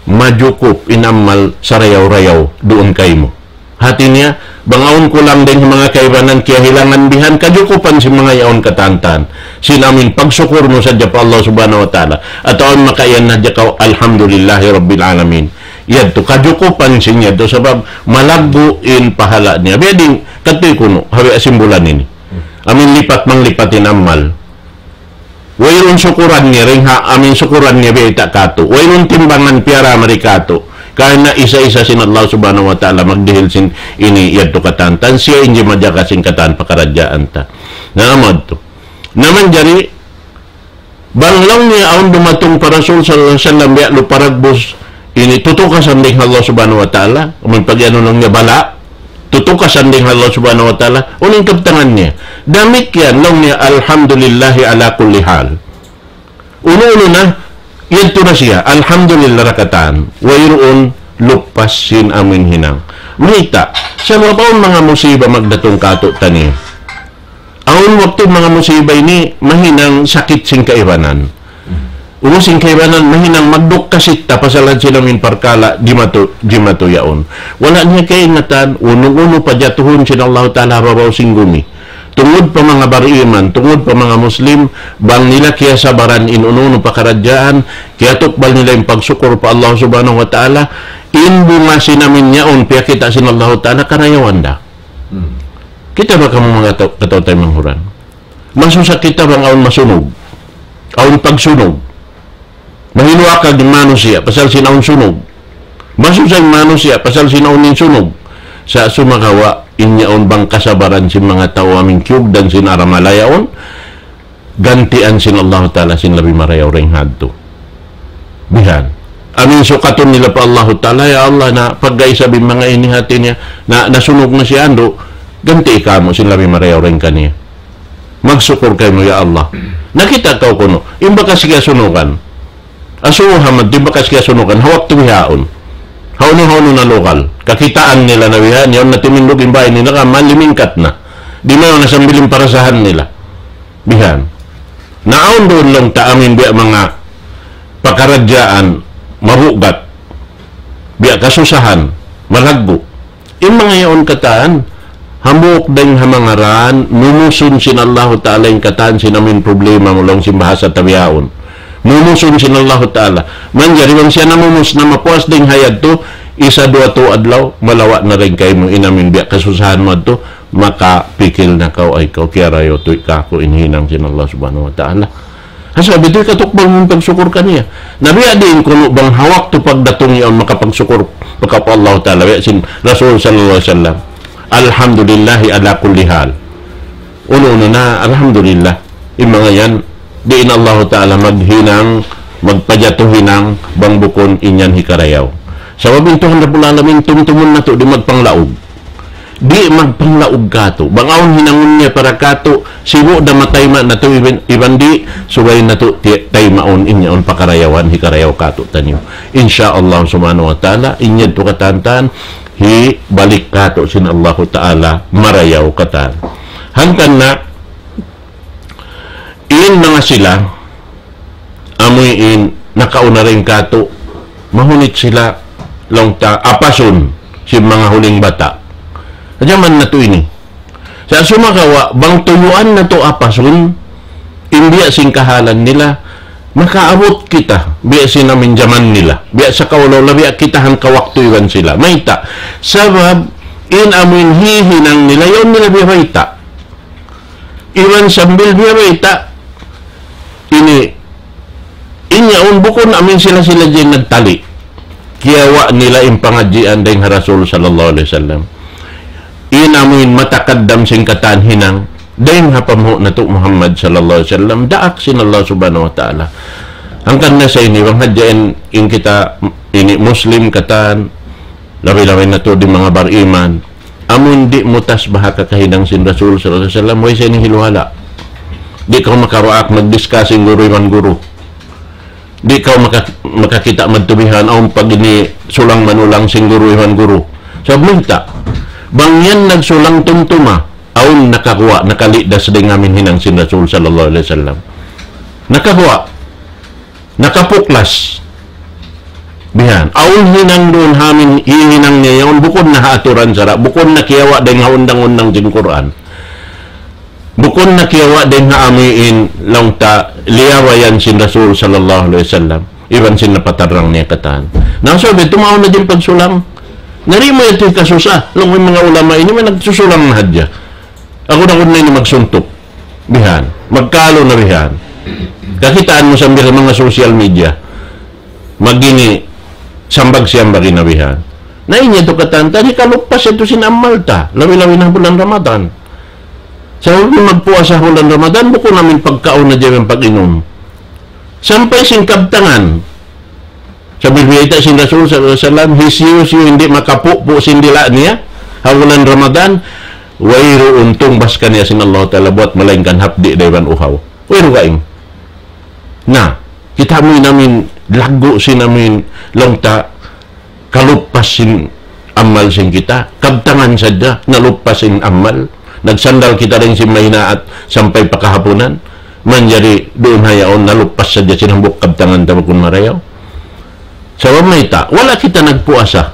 majukup in amal sarayaw-rayaw duun kaymu. Hati niya, bang awn kulang dayn ha manga kaibanan kiyahilangan bihan, kajukupan sin manga yaun katan-katan. Sin amin pagsukur mu sadja pa Allah Subhanahu wa Ta'ala. Atawa awn makaiyan na hadja kaw, Alhamdulillahi Rabbil Alamin. Yadtu, kajukupan sin yadtu, sabab malaggu' in pahala' niya. Biya' diin, katu' kunu', ha biya' sin bulan ini. Amin lipat manglipat in amal. Wayruun sukuran niya, dayn ha amin sukuran niya, biya' ta katu'. Wayruun timbangan piyara mari katu'. Karna' isa-isa sin Allah Subhanahu wa Ta'ala magdihil sin ini yadtu katan-katan. Siya in majaga sin katan pakaradjaan ta. Na amu yadtu. Na manjari, bang laung niya awn dumatung pa Rasul sallallahu alayhi wasallam biya' lupa dagbus, ini tutukasan dayn ha Allah Subhanahu wa Ta'ala, amun pag-anu laung niya bala', tutukasan dayn ha Allah Subhanahu wa Ta'ala, unu in kabtangan niya? Damikkiyan laung niya, Alhamdulillahi ala kulli hal. Unu-unu na, yadtu na siya, Alhamdulillah ra katan, wayruun luppas sin amun hinang. Mayta', sabab awn manga musiba magdatung kātu'niyu. Awn waktu manga musiba ini mahinang sakit sin kaibanan. Unu sin kaibanan mahinang magdukka sita pasal sin amin parkala' jimatu, jimatu yaun. Wala' niya kaingatan, unu-unu pajatuhun sin Allahu Ta'ala ha babaw sin gumi. Tungud pa manga bariman, tungud pa manga Muslim, bang nila kiyasabaran in unu-unu pakaradjaan, kiyatukbal nila in pagsukur pa Allah Subhanahu wa Ta'ala, in bunga sin amin yaun piyakita' sin Allahu Ta'ala karayawan da. Hmm. Kita' ba kamu manga tau-, kataw-taymanghuran? Masusa kita bang awn masunug. Awn pagsunug. Mahiluakag in manusiya' pasal sin awn sunug. Masusa in manusiya' pasal sin awn in sunug. Sa' sumagawa', in yaun bang kasabaran sin manga tau amu in kiyugdan sin aramala yaun, gantian sin Allahu Ta'ala sin labi marayaw dayn ha yadtu. Bihan. Amu in sukatun nila pa Allahu Ta'ala, "Ya Allah, na pagga isab in manga ini hati niya, na, nasunug na siya andu', ganti' kamu' sin labi marayaw dayn kaniya." Magsukur kaymu, ya Allah. Nakita' kaw kunu', in bakas kiyasunugan. Asubuha man, in bakas kiyasunugan, ha waktu bihaun. Hawnu-hawnu na lugal. Kakitaan nila na bihan, yaun na timindug in bāy nila, ka malimingkat na. Di' na yaun na sambil in parasahan nila. Bihan. Na awn duun laung ta amu in biya' manga pakaradjaan, mabugat. Biya' kasusahan, malaggu'. In manga yaun katan, hambuuk dayn ha manga raan, mumusun sin Allahu Ta'ala in katan sin amu in problema mu laung sin bahasa ta bihaun. Mumusun sin Allahu Ta'ala. Manjari bang siya namumus na mapuas dayn ha yadtu, isa duwa tū adlaw, malawa' na dayn kaymu in amu in biya' kasusahan mu yadtu, makapikil na kaw, "Ay kaw, kiyarayaw tuud kāku' in hinang sin Allah Subhanahu wa Ta'ala." Hasa bitu katukbal mu pagsukur kaniya. Na biya' diin kunu' bang ha waktu pagdatung yaun makapagsukur pa Allahu Ta'ala, biya' sin Rasul sallallahu alayhi wasallam. Alhamdulillahi ala kulli hal. Unu-unu na, alhamdulillah. In manga yan, diin Allahu Ta'ala maghinang, magpajatu hinang, bang bukun in yan hikarayaw. Sabab in Tuhan Rabbul Alamin, tumtumun natu', di' magpanglaug. Di' magpanglaug kātu'. Bang awn hinangun niya para kātu', sibu' da matayma' natu' iban, iban di', subay natu' ti-, taymaun in yaun pakarayawan, hikarayaw kātu'niyu. Insya Allah Subhanahu wa Ta'ala, in yadtu katan-katan, hibalik kātu' sin Allahu Ta'ala, marayaw katan. Hangkan na, in manga sila, amu in nakauna dayn kātu', mahunit sila laung ta apasun sin manga huling bata'. Jaman natu' ini. Sa' sumagawa', bang tuyuan natu' apasun, in biya' sin kahalan nila, makaabut kita, biya' sin amu in jaman nila, biya' sa kaulaw, biya' kita hangka waktu iban sila. Mayta', sabab, in amu in hihinang nila, yaun nila biya' bayta'. Iban sambil biya' bayta', ini, in yaun bukun amu in sila-sila yan nagtali. Kiyawa' nila in pangadjian dayn ha Rasul sallallahu alayhi wasallam. In amu in matakaddam sin katan hinang, dayn ha panghu' natu' Muhammad sallallahu alayhi wasallam, daak sin Allah Subhanahu wa Ta'ala. Hangkan na sa ini, bang hadja in, in kita, ini Muslim katan, labi-labi natu' di manga bariman, amun di' mu tasbaha kakahinang sin Rasul sallallahu alayhi wasallam, way sa ini hiluhala'. Di' kaw makaruak mag-discuss sin guru iban guru. Di' kaw maka-, makakita' madtu bihan, awn pag ini sulang manulang sin guru iban guru. Sabab mayta', bang yan nagsulang tumtuma, awn nakaguwa', nakalidas dayn ha amu in hinang sin Rasul sallallahu alayhi wasallam. Nakaguwa'. Nakapuklas. Bihan. Awn hinang duun ha amu in hihinang niya yaun, bukun na ha aturan sara', bukun na kiyawa' dayn ha undang-undang sin Qur'an. Bukun na kiyawa' dayn ha amu in laung ta liyabayan sin Rasul sallallahu alayhi wasallam. Iban sin napatarrang niya katan. Na, so, bitu mawn na in pagsulang. Na di' mu yadtu hikasusa. Laung in manga ulama ini, man nagsusulang na hadja. Aku na, aku na ini magsuntuk. Bihan. Magkalu na bihan. Kakitaan mu sambil manga social media. Mag ini sambag-siyambag na bihan. Na in yadtu katan, tadi kalupas yadtu sin amal ta. Labi-labi na bulan Ramadan. Sa' magpuasa bulan Ramadan, bukun amu in pagkaun na diyan pag-inum. Sampay sin kabtangan. Sabab biyayta' sin Rasul sallallahu alayhi wasallam, hisiyu-siyu in di' makapupu' sin dila' niya, ha bulan Ramadan, wayruun tungbas kaniya sin Allah Ta'ala buwat malaingkan hapdi' da iban uhaw. Wayruun kaing. Na, kita' mu in amu in, laggu' sin amu in, laung ta, kalupas sin amal sin kita, kabtangan sadja, nalupas sin amal. Nagsandal kita dayn sin mahinaat sampay pa kahapunan. Manjari duun ha yaun, nalupas sadja sin hambuuk kabtangan ta bukun marayaw. Sabab mayta', wala' kita nagpuasa.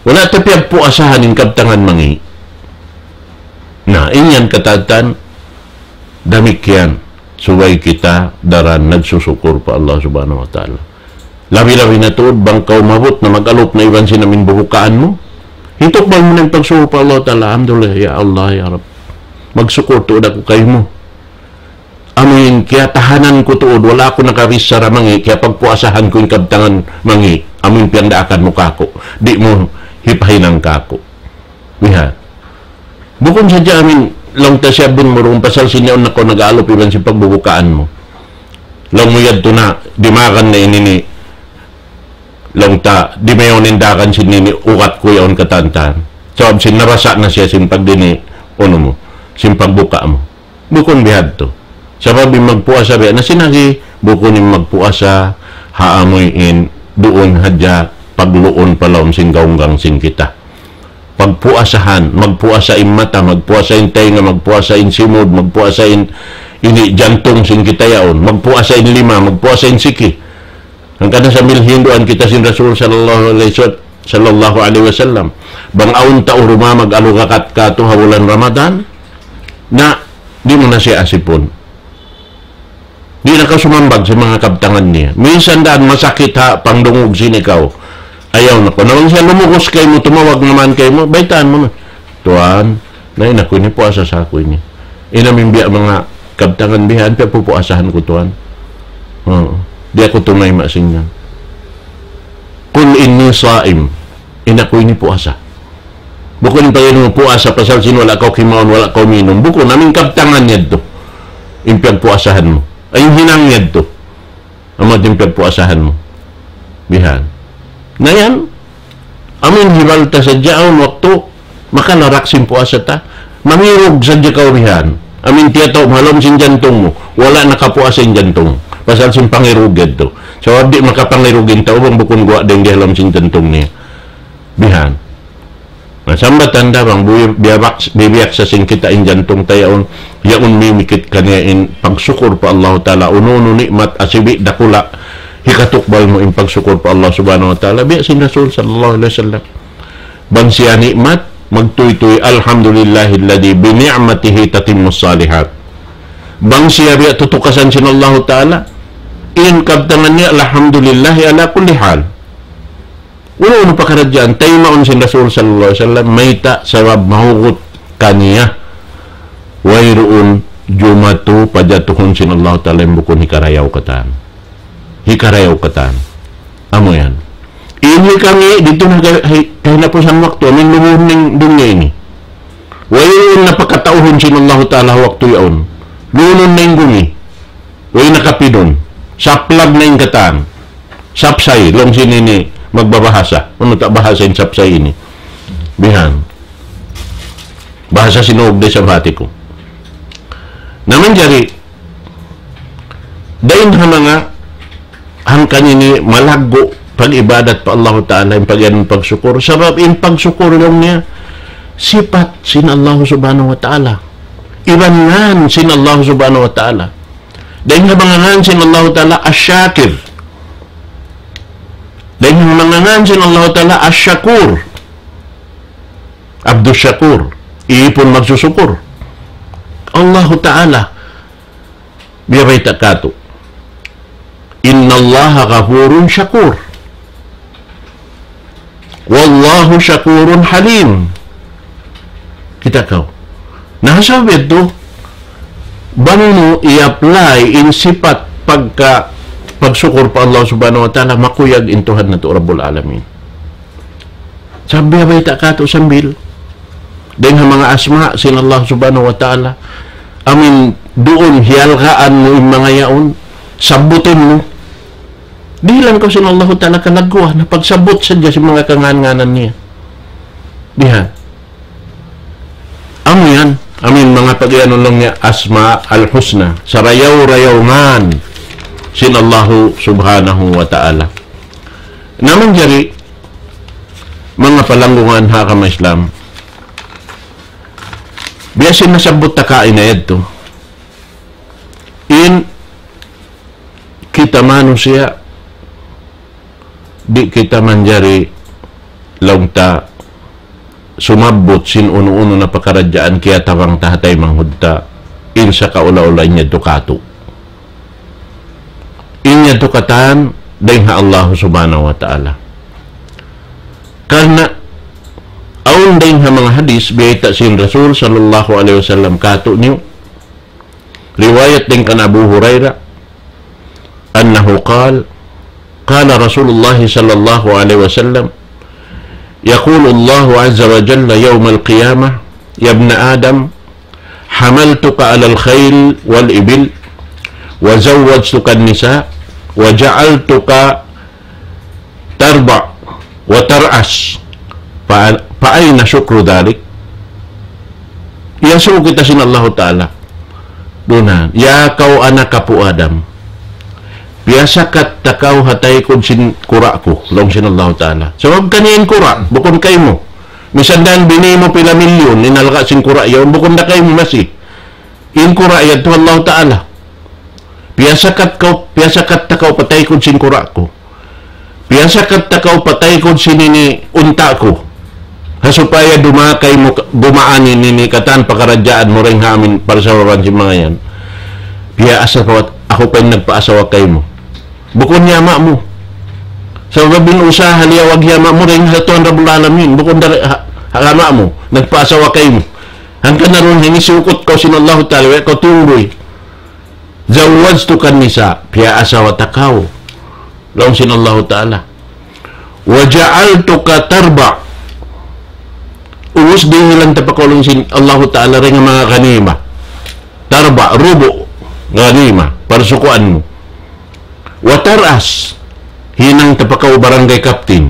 Wala' ta piyagpuasahan in kabtangan mangi'. Na, in yan katan-katan, damikkiyan, subay kita daran nagsusukur pa Allah Subhanahu wa Ta'ala. Labi-labi na tuud, bang kaw maabut na mag-alup na iban sin amu in bubukaan mu. Hitukbal mu na in pagsukur pa Allah Ta'ala, "Alhamdulillah, ya Allah, ya Rabb. Magsukur tuud aku kaymu. amuin kiyatahanan ku tuud, wala' aku nakabichara mangi', kiyapagpuasahan ku in kabtangan mangi', amuin piyagdaakan mu kāku', di' mu hipahinang kāku'. Bihan. Bukun sadja amuin, laung ta siya bun murung pasal sin yaun na kaw nag-aalup iban sin pagbubukaan mu. Laung mu yadtu na, dimagan na ini ni, laung ta, di' mayaun in dagan sin ini ugat ku yaun katantan. Sabab sin nabasa' na siya sin pagdini, unu mu, sin pagbuka' mu. Bukun bihadtu. Sabab in magpuasa biya' na sin agi, bukun in magpuasa, ha amuin duun hadja pagluun pa lawm sin gaunggang sin kita. Pagpuasahan, magpuasa in mata, magpuasa in taynga, magpuasa in simud, magpuasa in ini jantung sin kita yaun, magpuasa in lima, magpuasa in siki. Hangkan na sambil hinduan kita sin Rasul sallallahu alayhi wa-, sallallahu alayhi wasallam. Bang awn tau rumamag alugakat katu' ha bulan Ramadan, na di' mu na siya asipun. Di' na kaw sumambag sin manga kabtangan niya. Minsan daan masakit ha pangdungug sin ikaw. Ayaw na kaw. Na bang siya lumugus kaymu, tumawag na man kaymu, baytaan mu na. Tuwan, na in aku ini puasa sa aku ini. In amu in biya' manga kabtangan bihan, piyagpupuasahan ku tuwan. Oo. Di' aku tumayma' sin yan. قل إني صائم. In aku ini puasa. Bukun in pag-inu mu puasa pasal sin wala' kaw kimaun, wala' kaw minum. Bukun, amu in kabtangan yadtu. In piyagpuasahan mu. Ay, in hinang yadtu. Amu in piyagpuasahan mu. Bihan. Na yan, amu in hibal ta sadja awn waktu, makalarak sin puasa ta. Mangirug sadja kaw bihan. Amu in tiyataub ha lawm sin jantung mu. Wala' nakapuasa in jantung. Pasal sin pangirug yadtu. Sabab di' makapangirug in tau bang bukun guwa' dayng di ha lawm sin jantung niya. Bihan. Na, sambatan da bang buhi-, biyabak-, bibiyak sa sin kita in jantung ta yaun, yaun mimikit kaniya in pagsukur pa Allah Ta'ala, unu-unu ni'mat asibi' dakula', hikatukbal mu in pagsukur pa Allah Subhanahu wa Ta'ala, biya' sin Rasul sallallahu alayhi wasallam. Bang siya ni'mat, magtuytuy, الحمد لله الذي بنعمته تتم الصالحات. Bang siya biya' tutukasan sin Allah Ta'ala, in kabtangan niya, الحمد لله على كل حال. Unu-unu pakaradjaan, taymaun sin Rasul sallallahu alayhi wasallam, mayta' sabab mahugut kaniya. Wayruun jumatu pajatuhun sin Allah Ta'ala in bukun hikarayaw katan. Hikarayaw katan. Amu yan. In hikami, didtu na kay-, hay-, kahinapusan waktu, amu in lubuhun na in dunya ini. Wayruun na pakatauhun sin Allah Ta'ala waktu yaun. Lunun na in gumi. Way nakapinun. Saplag na in katan. Sapsay, laung sin ini magbabahasa. Unu ta bahasa in sapsay ini? Bihan. Bahasa Sinug da isab hati ku. Na manjari, dayn ha manga hangkan ini malaggu' pag-ibadat pa Allah Ta'ala, in pag-, in pagsukur. Sabab in pagsukur laung niya, sipat sin Allah Subhanahu wa Ta'ala. Iban ngan sin Allah Subhanahu wa Ta'ala. Dayn ha manga ngan sin Allah Ta'ala, Ash-Shakir. Dayn ha manga ngan sin Allah Ta'ala, Ash-Shakur. Abdus Shakur. Ipun magsusukur. Allah Ta'ala. Biya' bayta' katu'. إن الله غفور شكور. والله شكور حليم. Kita' kaw. Na, sabab yadtu, bang mu i-apply in sipat pagka, pagsukur pa Allah Subhanahu wa Ta'ala, makuyag in Tuhan natu' Rabbul Alamin. Sabab biya' bayta' katu' sambil. Dayn ha manga asma' sin Allah Subhanahu wa Ta'ala. Amu in duun hiyalgaan mu in manga yaun. Sabbutun mu. Dihilan kaw sin Allahu Ta'ala kalagguan. Na pagsabbut sadja sin manga kangan-nganan niya. Bihan. Amu yan. Amu in manga pag-iyanun laung niya Asma al-Husna. Sarayaw-rayaw ngan sin Allahu Subhanahu wa Ta'ala. Na manjari, manga palanggungan ha agama Islam. Biya' sin nasabbut ta kaina yadtu. In kita manusiya', di' kita manjari laung ta sumabbut sin unu-unu na pakaradjaan kiyatabang ta ha taymanghud ta, in sakaula-ula in yadtu katu'. In yadtu katan, dayn ha Allah Subhanahu wa Ta'ala. Karna', awn dayn ha manga hadis, biyayta' sin Rasul sallallahu alayhi wasallam katu' niyu, Riwayat dayn kan Abu Hurairah, أنه قال: قال رسول الله صلى الله عليه وسلم: يقول الله عز وجل يوم القيامة: يا ابن آدم، حملتك على الخيل والإبل، وزوجتك النساء، وجعلتك تربع وترأس، ف-، فأين شكر ذلك؟ Iyasubu kita sin Allahu Ta'ala. Duun, "Ya kaw anak apu' Adam, piyasakat ta kaw ha taykud sin kura' ku," laung sin Allahu Ta'ala. Sabab kaniya in kura', bukun kaymu. Misan da bini mu pila milyun, in alga' sin kura' yaun, bukun da kaymu masi. In kura' yadtu Allahu Ta'ala. Piyasakat kaw, piyasakat ta kaw pa taykud sin kura' ku. Piyasakat ta kaw pa taykud sin ini unta' ku. Ha supaya dumakay mu, gumaan in ini katan pakaradjaan mu dayn ha amin parsababan sin manga yan. Piyaasa kaw, aku pa in nagpaasawa kaymu. Bukun hi ama' mu. Sabab in usaha liyawag hi ama' mu dayn ha Tuhan Rabbul Alamin. Bukun da ha, ha ama' mu. Nagpaasawa kaymu. Hangkan na duun ini siyukut kaw sin Allahu Ta'ala, way kaw tungguy. زوجتك النساء, piyaasawa ta kaw. Laung sin Allahu Ta'ala. وجعلتك تربع. Ubus dihilan ta pa kaw laung sin Allahu Ta'ala dayn ha manga ganima. Tarba', rubu', ganima, parsukuan mu. وترأس, hinang ta pa kaw barangay captain.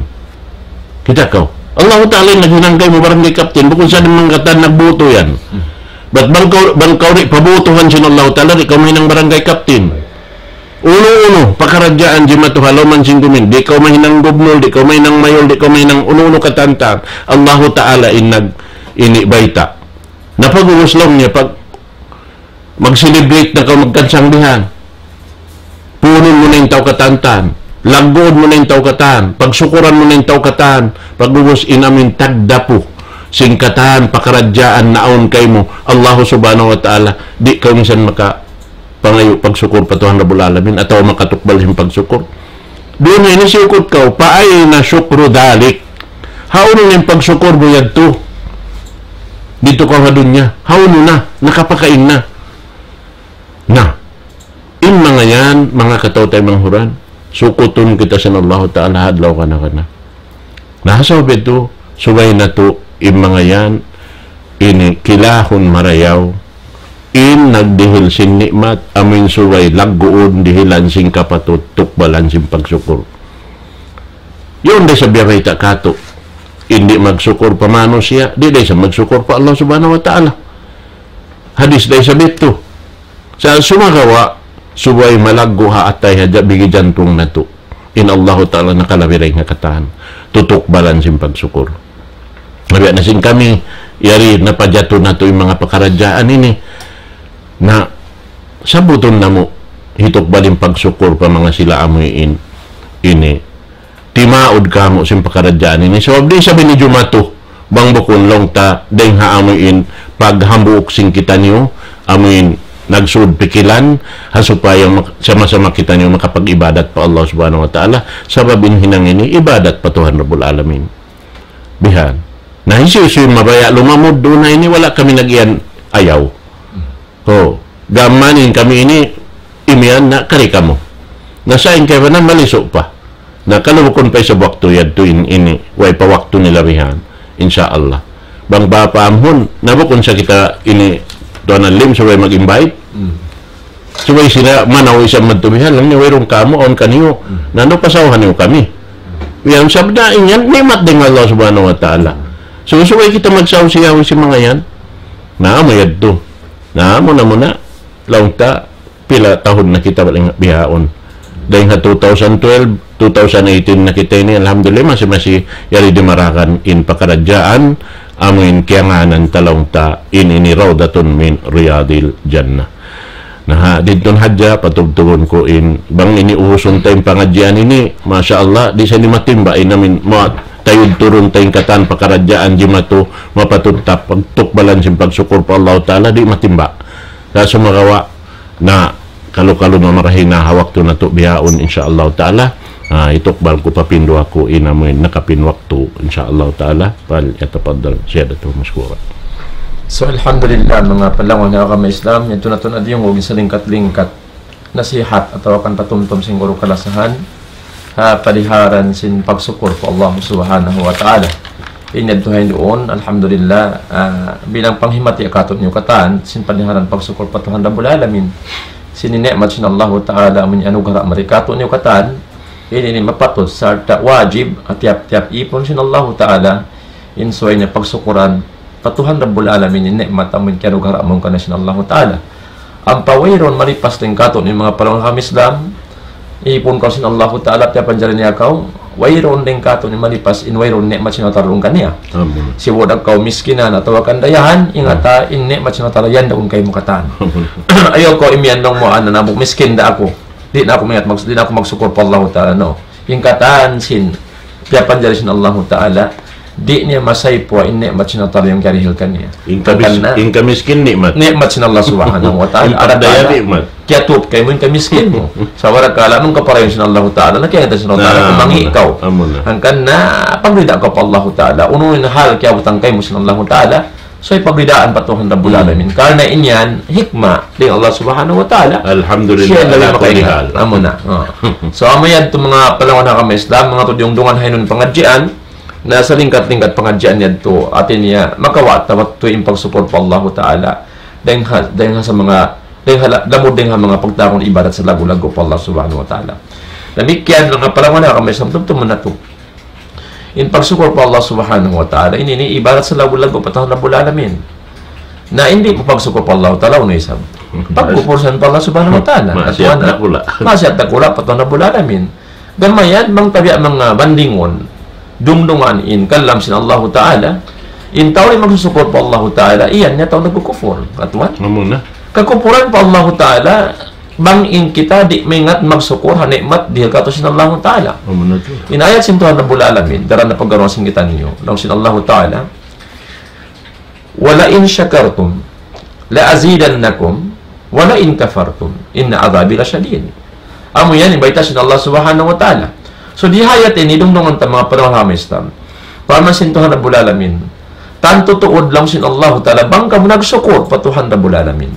Kita' kaw. Allahu Ta'ala in naghinang kaymu barangay captain, bukun sa' in manga katan nagbutu yan. Bat bang kaw, bang kaw di' pabutuhan sin Allahu Ta'ala, di' kaw mahinang barangay captain. Unu-unu, pakaradjaan jimatu ha lawm sin gumin, di' kaw mahinang gubnul, di' kaw mahinang mayul, di' kaw mahinang unu-unu katan-katan. Allahu Ta'ala in nag-, ini bayta'. Na pag'ubus laung niya, pag mag-celebrate na kaw magkansang bihan. Puunun mu na in tau katan-katan. Lagguun mu na in tau katan. Pagsukuran mu na in tau katan. Pag'ubus in amin tagdapu sin katan pakaradjaan naawn kaymu. Allahu Subhanahu wa Ta'ala. Di' kaw minsan makapangayu' pagsukur pa Tuhan Rabbul Alamin atawa makatukbal sin pagsukur. Duun ini siyukut kaw, فأين شكر ذلك؟ Hawnu in pagsukur mu yadtu? Didtu kaw ha dunya. Hawnu na? Nakapakain na. Na, in manga yan, manga kataw-taymanghuran, sukutun kita sin Allahu Ta'ala ha adlaw kana-kana. Na, ha sabab yadtu, subay natu' in manga yan, ini kilahun marayaw, in nagdihil sin ni'mat, amu in subay lagguun dihilan sin kapatut, tukbalan sin pagsukur. Yaun da isab biya' bayta' katu', in di' magsukur pa manusiya', di' da isab magsukur pa Allah Subhanahu wa Ta'ala. Hadis da isab yadtu. Sa' sumagawa', subay malaggu' ha atay hadja bigi jantung natu'. In Allahu Ta'ala nakalabi dayn ha katan. Tutukbalan sin pagsukur. Labi na sin kami, yari na pajatu natu' in manga pakaradjaan ini. Na, sabutun namu', hitukbal in pagsukur pa manga sila amuin. Ini. Timaud kamu sin pakaradjaan ini. Sabab di' isab ini jumatu, bang bukun laung ta, dayng ha amuin paghambuuk sin kitaniyu, amuin nagsud pikilan, ha supaya mak-, sama-sama kitaniyu makapag-ibadat pa Allah Subhanahu wa Ta'ala, sabab in hinang ini ibadat pa Tuhan Rabbul Alamin. Bihan. Na hisiyu-siyu mabaya' lumamud duun ha ini, wala' kami nag-iyan ayaw. Oh, gam mayan in kami ini imiyan na kari kamu. Na sa' in kaibanan malisu' pa. Na kalu bukun pa isab waktu yadtu in, ini, way pa waktu nila bihan. Insya Allah. Bang ba paamhun, na bukun sa' kita ini Tuan Alim subay mag-invite. Hmm. Subay sila manaw isab madtu bihan, laung niya wayruun kamu, awn kaniyu. Hmm. Na unu pasawhan niyu kami. Yan sabda in yan, ni'mat dayn Allah Subhanahu wa Ta'ala. So, subay kita magsaw-siyaw sin manga yan. Na, amu yadtu. Na, muna-muna, laung ta, pila tahun na kita balik bihaun. Dayng ha two thousand twelve, two thousand eighteen na kita ini, alhamdulillah, masi-masi yari dimaragan in pakaradjaan, amu in kiyangānan ta laung ta, in ini rawdatun min riyadil jannah. Na, ha, didtu na hadja, patubtubun ku in, bang ini uhusun ta in pangadjian ini, masha Allah, di' sa ini matimba, in amin, ma-, tayud turun ta in katan pakaradjaan jimatu, mapatut ta pagtukbalan sin pagsukur pa Allah Ta'ala, di' matimba. Sa' sumagawa', na kalu-kalu mamarahi na ha waktu natu' bihaun, insya Allah Ta'ala. Ah, hitukbal ku pa pin duwa ku in amuin nakapin waktu, insya Allah Ta'ala. فليتفضل سيادته مشكورا. So, alhamdulillah, manga palangga' ha agama Islam, yadtu na tuud in diyungug sin lingkat-lingkat nasihat atawa kan patumtum sin guru kalasahan, ha, paliharan sin pagsukur pa Allah Subhanahu wa Ta'ala. Ini yadtu ha duun, alhamdulillah, ah, bilang panghimati katu'niyu katan, sin paliharan pagsukur pa Tuhan Rabbul Alamin. Sin ni'mat sin Allahu Ta'ala, amun anugerah mari katu'niyu katan, ini, ini mapatut, sarta' wajib, ha tiyap-tiyap īpun sin Allahu Ta'ala, in subay niya pagsukuran, pa Tuhan Rabbul Alamin, in ni'mat amun kiyanugarah mawn kaniya sin Allahu Ta'ala. Ampa wayruun malipas dayn katu'niyu manga palangga' ha agama Islam, īpun kaw sin Allahu Ta'ala, piyapanjari niya kaw, wayruun dayn katu'niyu malipas, in wayruun ni'mat sin Allahu Ta'ala duun kaniya. Amin. Sibu' da kaw miskinan atawa kan dayahan, ingata, in ni'mat sin Allahu Ta'ala yan duun kaymu katan. Amu. Ayaw kaw imiyan laung mu, "Ana na bu miskin da aku. Di' na aku maingat mag-, di' na aku magsukur pa Allahu Ta'ala," no. In katan sin, piyapanjari sin Allahu Ta'ala, di' niya masaypuwa in ni'mat sin Allahu Ta'ala yan kiyarihil kaniya. In kamis-, hangkan na, in kamiskin ni'mat. Ni'mat sin Allah Subhanahu wa Ta'ala. In pagdaya ni'mat. Kiyatup kaymu in kamiskin mu. Sa' barakala' amun kaparayaw sin Allahu Ta'ala, na kiyangatan sin Allahu Ta'ala, na, kumangi' amu na, kaw. Amu na. Hangkan na, pagrida kaw pa Allahu Ta'ala. Unu in hal kiyabutan kaymu sin Allahu Ta'ala, subay pagridaan pa Tuhan Rabbul, hmm, Alamin. Karna' in yan, hikmah dayn Allah Subhanahu wa Ta'ala. Alhamdulillah, siya in ala kulli hal. Amu na. Oh. So, amu yadtu manga palangga' ha agama Islam, manga tudiyungdungan ha ini pangadjian, na salingkat-lingkat pangadjian yadtu, hati niya, makawa' ta waktu in pagsukur pa Allahu Ta'ala. Dayn ha, dayn ha sa manga, dayn ha la-, lamud dayn ha manga pagtawagun ibadat sa lagu-lagu pa Allah Subhanahu wa Ta'ala. Damikkiyan manga palangga' ha agama Islam, tumtumun natu'. In pagsukur pa Allah Subhanahu wa Ta'ala, ini, ini ibarat sa lagu-lagu pa Tuhan Rabbul Alamin. Na, in di' mu pagsukur pa Allah Ta'ala, unu isab? Pagkupur sa pa Allah Subhanahu wa Ta'ala. Ma-, maksiat dakula'. Maksiat dakula' pa Tuhan Rabbul Alamin. Gam mayan, bang tabiya' manga bandingun, dungdungan in kalam sin Allahu Ta'ala, in tau di' magsusukur pa Allahu Ta'ala, iyan niya tau nagkukupur. Katuan? Amu na. Kakupuran pa Allahu Ta'ala, bang in kita di' maingat magsukur ha ni'mat dihil katu' sin Allahu Ta'ala. Amu na tuud. In ayat sin Tuhan Rabbul Alamin, daran na pagkaruan sin kitaniyu, laung sin Allahu Ta'ala, "ولئن شكرتم لأزيدنكم ولئن كفرتم إن عذابي لشديد." Amu yan in bayta' sin Allah Subhanahu wa Ta'ala. So, di ha ayat ini, dungdungan ta manga palangga' ha agama Islam. Parman sin Tuhan Rabbul Alamin. Tantu tuud laung sin Allahu Ta'ala, bang kamu nagsukur pa Tuhan Rabbul Alamin.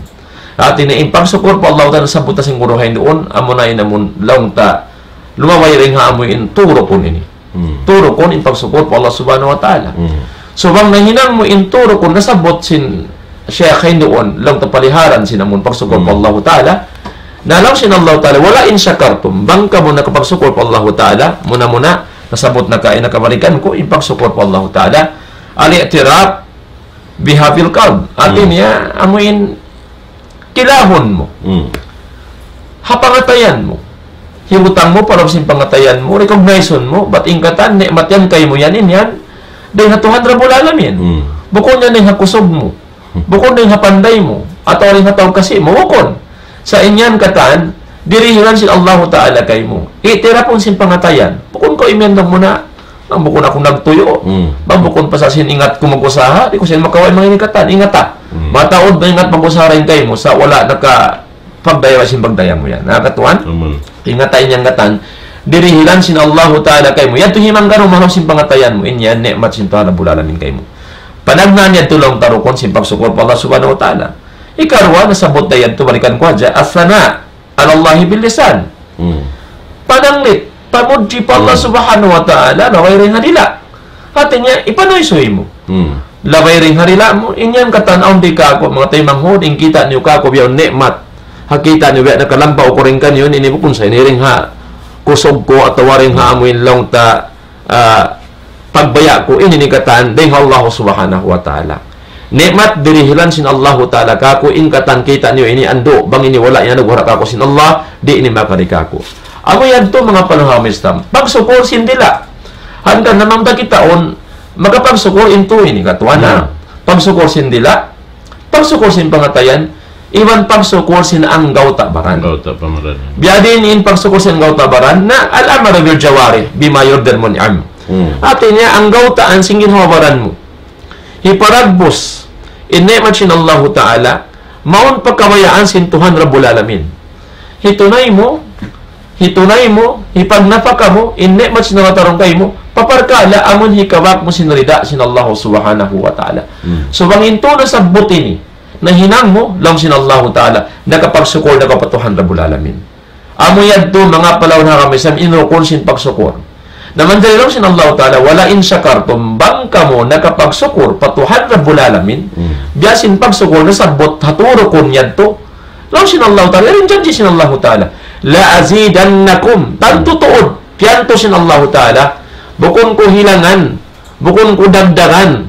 Hati niya in pagsukur pa Allahu Ta'ala, sabbut ta sin guru ha duun, amu na in amun laung ta, lumabay dayn ha amu in tū rukun ini. Hmm. Tū rukun in pagsukur pa Allah Subhanahu wa Ta'ala. Hmm. So, bang nahinang mu in tū rukun nasabbut sin Shaykh ha duun, laung ta paliharan sin amun pagsukur pa, hmm, Allahu Ta'ala. Na laung sin Allahu Ta'ala, "ولئن شكرتم," bang kamu nakapagsukur pa Allahu Ta'ala, muna-muna, nasabbut na ka, in nakabalikan ku, in pagsukur pa Allahu Ta'ala, الاعتراف بها في القلب. Hati, hmm, niya, amu in kilahun mu. Hmm. Ha pangatayan mu. Hibutang mu, pa lawm sin pangatayan mu, recognize mu, bat in katan, ni'mat yan kaymu yan, in yan, dayn ha Tuhan Rabbul Alamin. Hmm. Bukun yan dayn ha kusug mu. Hmm. Bukun dayn ha panday mu. Atawa dayn ha tau kasi mu, bukun. Sa' in yan katan, dirihilan sin Allahu Ta'ala kaymu. I'tirapun sin pangatayan. Bukun kaw imiyan laung mu na, bang bukun aku nagtuyu'. Hmm. Bang bukun pasal sin ingat ku mag-usaha, di' ku sin makawa' in manga ini katan. Ingata. Hmm. Mataud na ingat mag-usaha dayn kaymu, sa' wala' nakapagdaya sin pagdaya mu yan. Na katuan? Amun. Ingata in yan katan. Dirihilan sin Allahu Ta'ala kaymu. Yadtu himanggaru' ha lawm sin pangatayan mu. In yan ni'mat sin Tuhan Rabbul Alamin kaymu. Panagnaan yadtu laung ta rukun sin pagsukur pa Allah Subhanahu wa Ta'ala. Ikaruwa, nasabbut da yadtu, balikan ku hadja. الثناء على الله باللسان. Hmm. Pananglit, pamudji pa Allah, hmm, Subhanahu wa Ta'ala, labay dayn ha dila'. Hati niya, ipanuysuy mu. Hmm. Labay dayn ha dila' mu, in yan katan awn di kāku', manga taymanghud, in kita' niyu kāku' biya' ni'mat. Ha kita' niyu biya' nakalampaw ku dayn kaniyu, ini bukun sa ini dayn ha kusug ku atawa dayn ha amu in laung ta ah, pagbaya' ku ini in katan dayn ha Allah Subhanahu wa Ta'ala. Ni'mat dirihilan sin Allahu Ta'ala kāku', in katan kita' niyu ini andu', bang ini wala' in anugerah kāku' sin Allah, di' ini makari kāku'. Amu yadtu manga palangga' ha agama Islam. Pagsukur sin dila'. Hangkan na bang ta kitaun, makapagsukur in tū ini katuan na. Hmm. Pagsukur sin dila', pagsukur sin pangatayan, iban pagsukur sin anggawta' baran. Anggawta' baran. Biya' diin in pagsukur sin anggawta' baran, na العمل بالجوارح بما يرضي المنعم. Hmm. Hati niya, anggawtaan sin ginhawa-baran mu. Hiparagbus in ni'mat sin Allahu Ta'ala, mawn pa kabayaan sin Tuhan Rabbul Alamin. Hitunay mu, hitunay mu, hipagnapaka mu, in ni'mat sin Allah Ta'ala kaymu, pa parkala' amun hikabak mu sin rida sin Allah Subhanahu wa Ta'ala. Hmm. So, bang in tū nasabbut ini, nahinang mu, laung sin Allah Ta'ala, nakapagsukur na kaw pa Tuhan Rabbul Alamin. Amu yadtu manga palaun ha agama Islam in rukun sin pagsukur. Na manjari laung sin Allah Ta'ala, "Wa la in shakartum," bang kamu nakapagsukur pa Tuhan Rabbul Alamin, hmm, biya' sin pagsukur nasabbut ha tū rukun yadtu. Laung sin Allah Ta'ala, in janji' sin Allah Ta'ala, "La azidannakum," tantu tuud, piyantu sin Allah Ta'ala, bukun ku hilangan, bukun ku dagdagan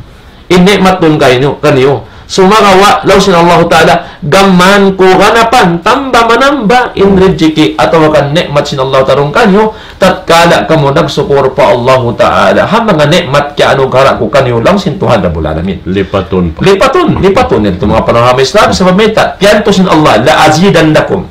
in ni'mat tun kaniyu, kaniyu. Sumagawa', laung sin Allahu Ta'ala, gām ku ganapan, tamba manamba in rijiki' atawa kan ni'mat sin Allahu Ta'ala kaniyu, tatkala kamu nagsukur pa Allahu Ta'ala. Ha manga ni'mat kiyanughara' ku kaniyu, laung sin Tuhan Rabbul Alamin. Lipatun pa. Lipatun, lipatun. Yadtu manga panaw ha Islam, sabab mayta', piyantu sin Allah, "La azidannakum."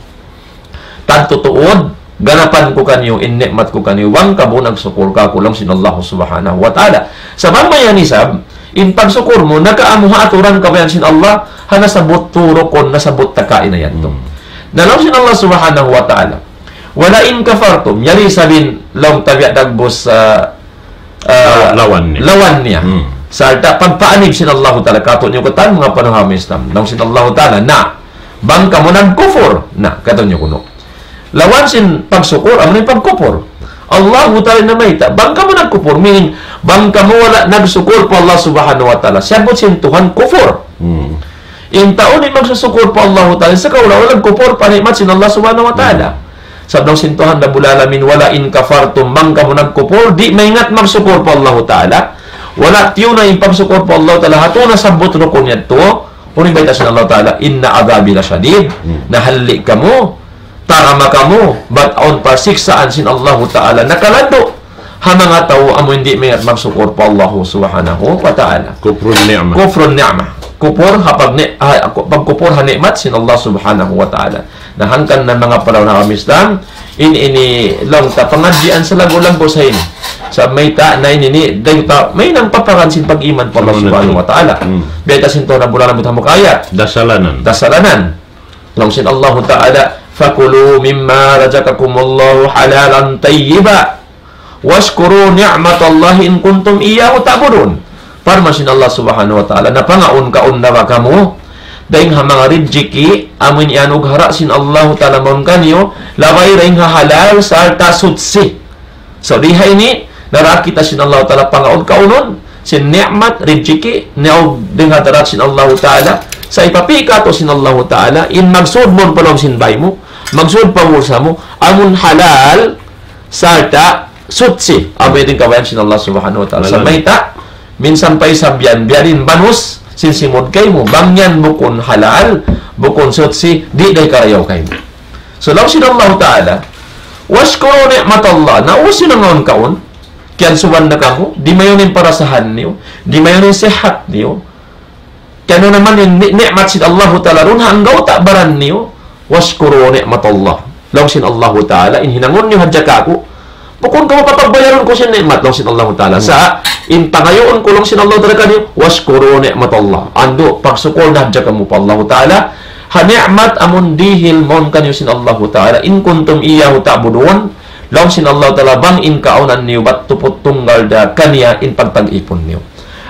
Tantu tuud, ganapan ku kaniyu, in ni'mat ku kaniyu, bang kamu nagsukur kāku', laung sin Allah Subhanahu wa Ta'ala. Sabab mayan isab, in pagsukur mu, nakaamu ha aturan kabayaan sin Allah, ha nasabbut tū rukun, nasabbut ta kaina yadtu. Hmm. Na laung sin Allah Subhanahu wa Ta'ala, "Wa la in kafartum," yari isab in laung ta biya' dagbus, ah, ah, law-, lawan niya. Lawan niya. Hmm. Sarta' pagpaanib sin Allahu Ta'ala, kātu'niyu katan, manga panaw ha Islam. Laung sin Allahu Ta'ala, na, bang kamu nagkupur, na, kātu'niyu kunu'. Lawan sin pagsukur, amu in pagkupur. Allahu Ta'ala namayta', bang kamu nagkupur, meaning, bang kamu wala' nagsukur pa Allah Subhanahu wa Ta'ala, siyabbut sin Tuhan kupur. Hmm. In tau di' magsusukur pa Allahu Ta'ala, sakaula-ula nagkupur pa ni'mat sin Allah Subhanahu wa Ta'ala. Hmm. Sabab laung sin Tuhan Rabbul Alamin, "Wa la in kafartum," bang kamu nagkupur, di' maingat magsukur pa Allahu Ta'ala. Wala' tiyuna in pagsukur pa Allahu Ta'ala, ha tū nasabbut rukun yadtu, unu in bayta' sin Allahu Ta'ala, "Inna adhabi la shadid," hmm, nahalli' kamu, tarama kamu, bat awn pa siksaan sin Allahu Ta'ala nakalandu' ha manga tau amu in di' maingat magsukur pa Allahu Subhanahu wa Ta'ala. Kufrun ni'mah. Kufrun ni'mah. Kupur ha pag-, ha, pagkupur ha ni'mat sin Allah Subhanahu wa Ta'ala. Na hangkan na manga panaw ha agama Islam, in ini laung ta pangadjian sa laggu'-laggu' sa ini. Sa' mayta' na ini ni, dayn ta, mahinang paparan sin pag-iman pa Allah Subhanahu wa Ta'ala. Hmm. Biya' ta sin Tuhan Rabbul Alamin ha manga ayat. Dasalanan. Dasalanan. Laung sin Allahu Ta'ala, "Fakulu mimma razaqakumullahu halalan tayyiba, washkuru ni'matallahi in kuntum iyyahu ta'budun." Parman sin Allah Subhanahu wa Ta'ala, na pangaun-kaun na ba kamu dayn ha manga rijiki', amu in iyanughara' sin Allahu Ta'ala mawn kaniyu, labay dayn ha halal sarta' suchi. So, di ha ini, naraak kita sin Allahu Ta'ala pangaun-kaunun, sin ni'mat, rijiki', niyaug dayn ha hadarat sin Allahu Ta'ala, sa' ipapī kātu' sin Allahu Ta'ala, in magsud mu pa lawm sin bāy mu, magsud pa bulsa mu, amun halal, sarta' suchi, amu in kabayaan sin Allah Subhanahu wa Ta'ala. Halal. Sa' mayta', minsan pa isab yan, biya' diin banus, sin simud kaymu, bang yan bukun halal, bukun suchi, di' da hikarayaw kaymu. So, laung sin Allahu Ta'ala, "Washkuru ni'matallah." Na, usin na ngaun kaun, kiyansuban na kamu, dimayun in parasahan niyu, dimayun in sihat niyu, kiyanu naman in ni-, ni'mat sin Allahu Ta'ala, dun hanggaw ta' baran niyu, "Washkuru ni'matallah." Laung sin Allahu Ta'ala, in hinangun niyu hadja kāku', bukun kamu papagbayarun ku sin ni'mat, laung sin Allahu Ta'ala. Hmm. Sa', in pangayuun ku laung sin Allahu Ta'ala kaniyu, "Washkuru ni'matallah." Andu', pagsukur na hadja kamu pa Allahu Ta'ala. Ha ni'mat amun dihil mawn kaniyu sin Allahu Ta'ala. "In kuntum iyyahu ta'budun." Laung sin Allahu Ta'ala, bang in kaunan niyu bat tuput tunggal da kaniya in pagtag-ipun niyu.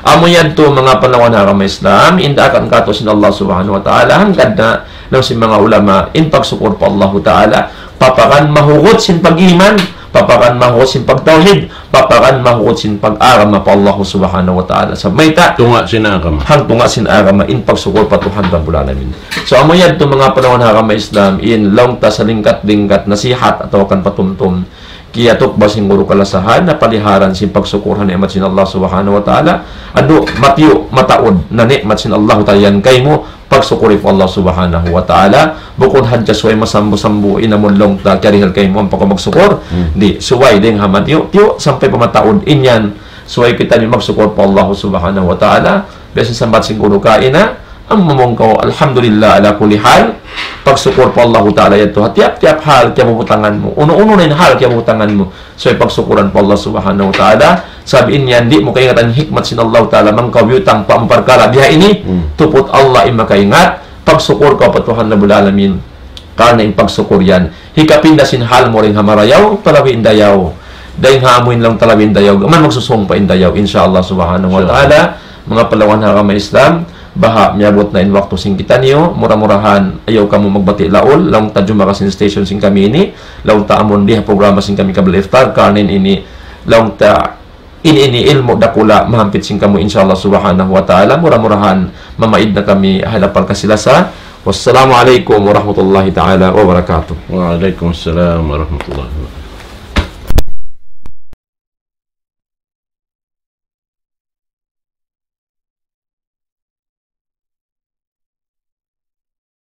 Amu yadtu manga panaw ha agama Islam, in daakan kātu' sin Allah Subhanahu wa Ta'ala, hangkan na laung sin manga ulama, in pagsukur pa Allahu Ta'ala, paparan mahugut sin pag-iman, paparan mahugut sin pagtawhid, paparan mahugut sin pag-agama pa Allah Subhanahu wa Ta'ala. Sa' mayta', tunga' sin agama. Hang tunga' sin agama, in pagsukur pa Tuhan Rabbul Alamin. So, amu yadtu manga panaw ha agama Islam, in laung ta sa lingkat-lingkat nasihat atawa kan patumtum, kiyatukbal sin guru kalasahan, na paliharan sin pagsukur ha ni'mat sin Allah Subhanahu wa Ta'ala. Andu', matiyu', mataud, na ni'mat sin Allah Ta'ala yan kaymu, pagsukuri pa Allah Subhanahu wa Ta'ala. Bukun hadja subay masambu-sambu, in amun laung ta, kiyarihil kaymu, ampa kaw magsukur. Hmm. Di', subay dayn ha matiyu'-tiyu', sampay pa mataud, in yan, subay kitaniyu magsukur pa Allah Subhanahu wa Ta'ala. Biya' sin sambat sin guru kaina, ampa mung kaw, alhamdulillah ala kulli hal, pagsukur pa Allahu Ta'ala yadtu, ha tiyap-tiyap hal kiyabubutangan mu, unu-unu na in hal kiyabubutangan mu, subay pagsukuran pa Allah Subhanahu wa Ta'ala, sabab in yan di' mu kaingatan hikmat sin Allahu Ta'ala, bang kaw biyutang pa amu parkala' biya' ini, hmm, tuput Allah in makaingat, pagsukur kaw pa Tuhan Rabbul Alamin, karna' in pagsukur yan, hikapinda sin hal mu dayn ha marayaw, pa labi in dayaw. Dayng ha amuin laung ta labi in dayaw, man magsusung pa in dayaw, insya Allah subhanahu wa ta'ala. Manga palangga' ha agama Islam, baha' miyabut na in waktu sin kitaniyu, mura-murahan, ayaw kamu magbati' laul, laung ta jumaka sin station sin kami ini, laung ta amun di ha programa sin kami qabla iftar, karna' ini, laung ta ini, ini ilmu' dakula', mahampit sin kamu, insya Allah subhanahu wa ta'ala, mura-murahan, mamaid na kami, ha lapal kasi-lasa. Wassalamu alaykum warahmatullahi ta'ala wabarakatuh. وعليكم السلام ورحمة الله وبركاته.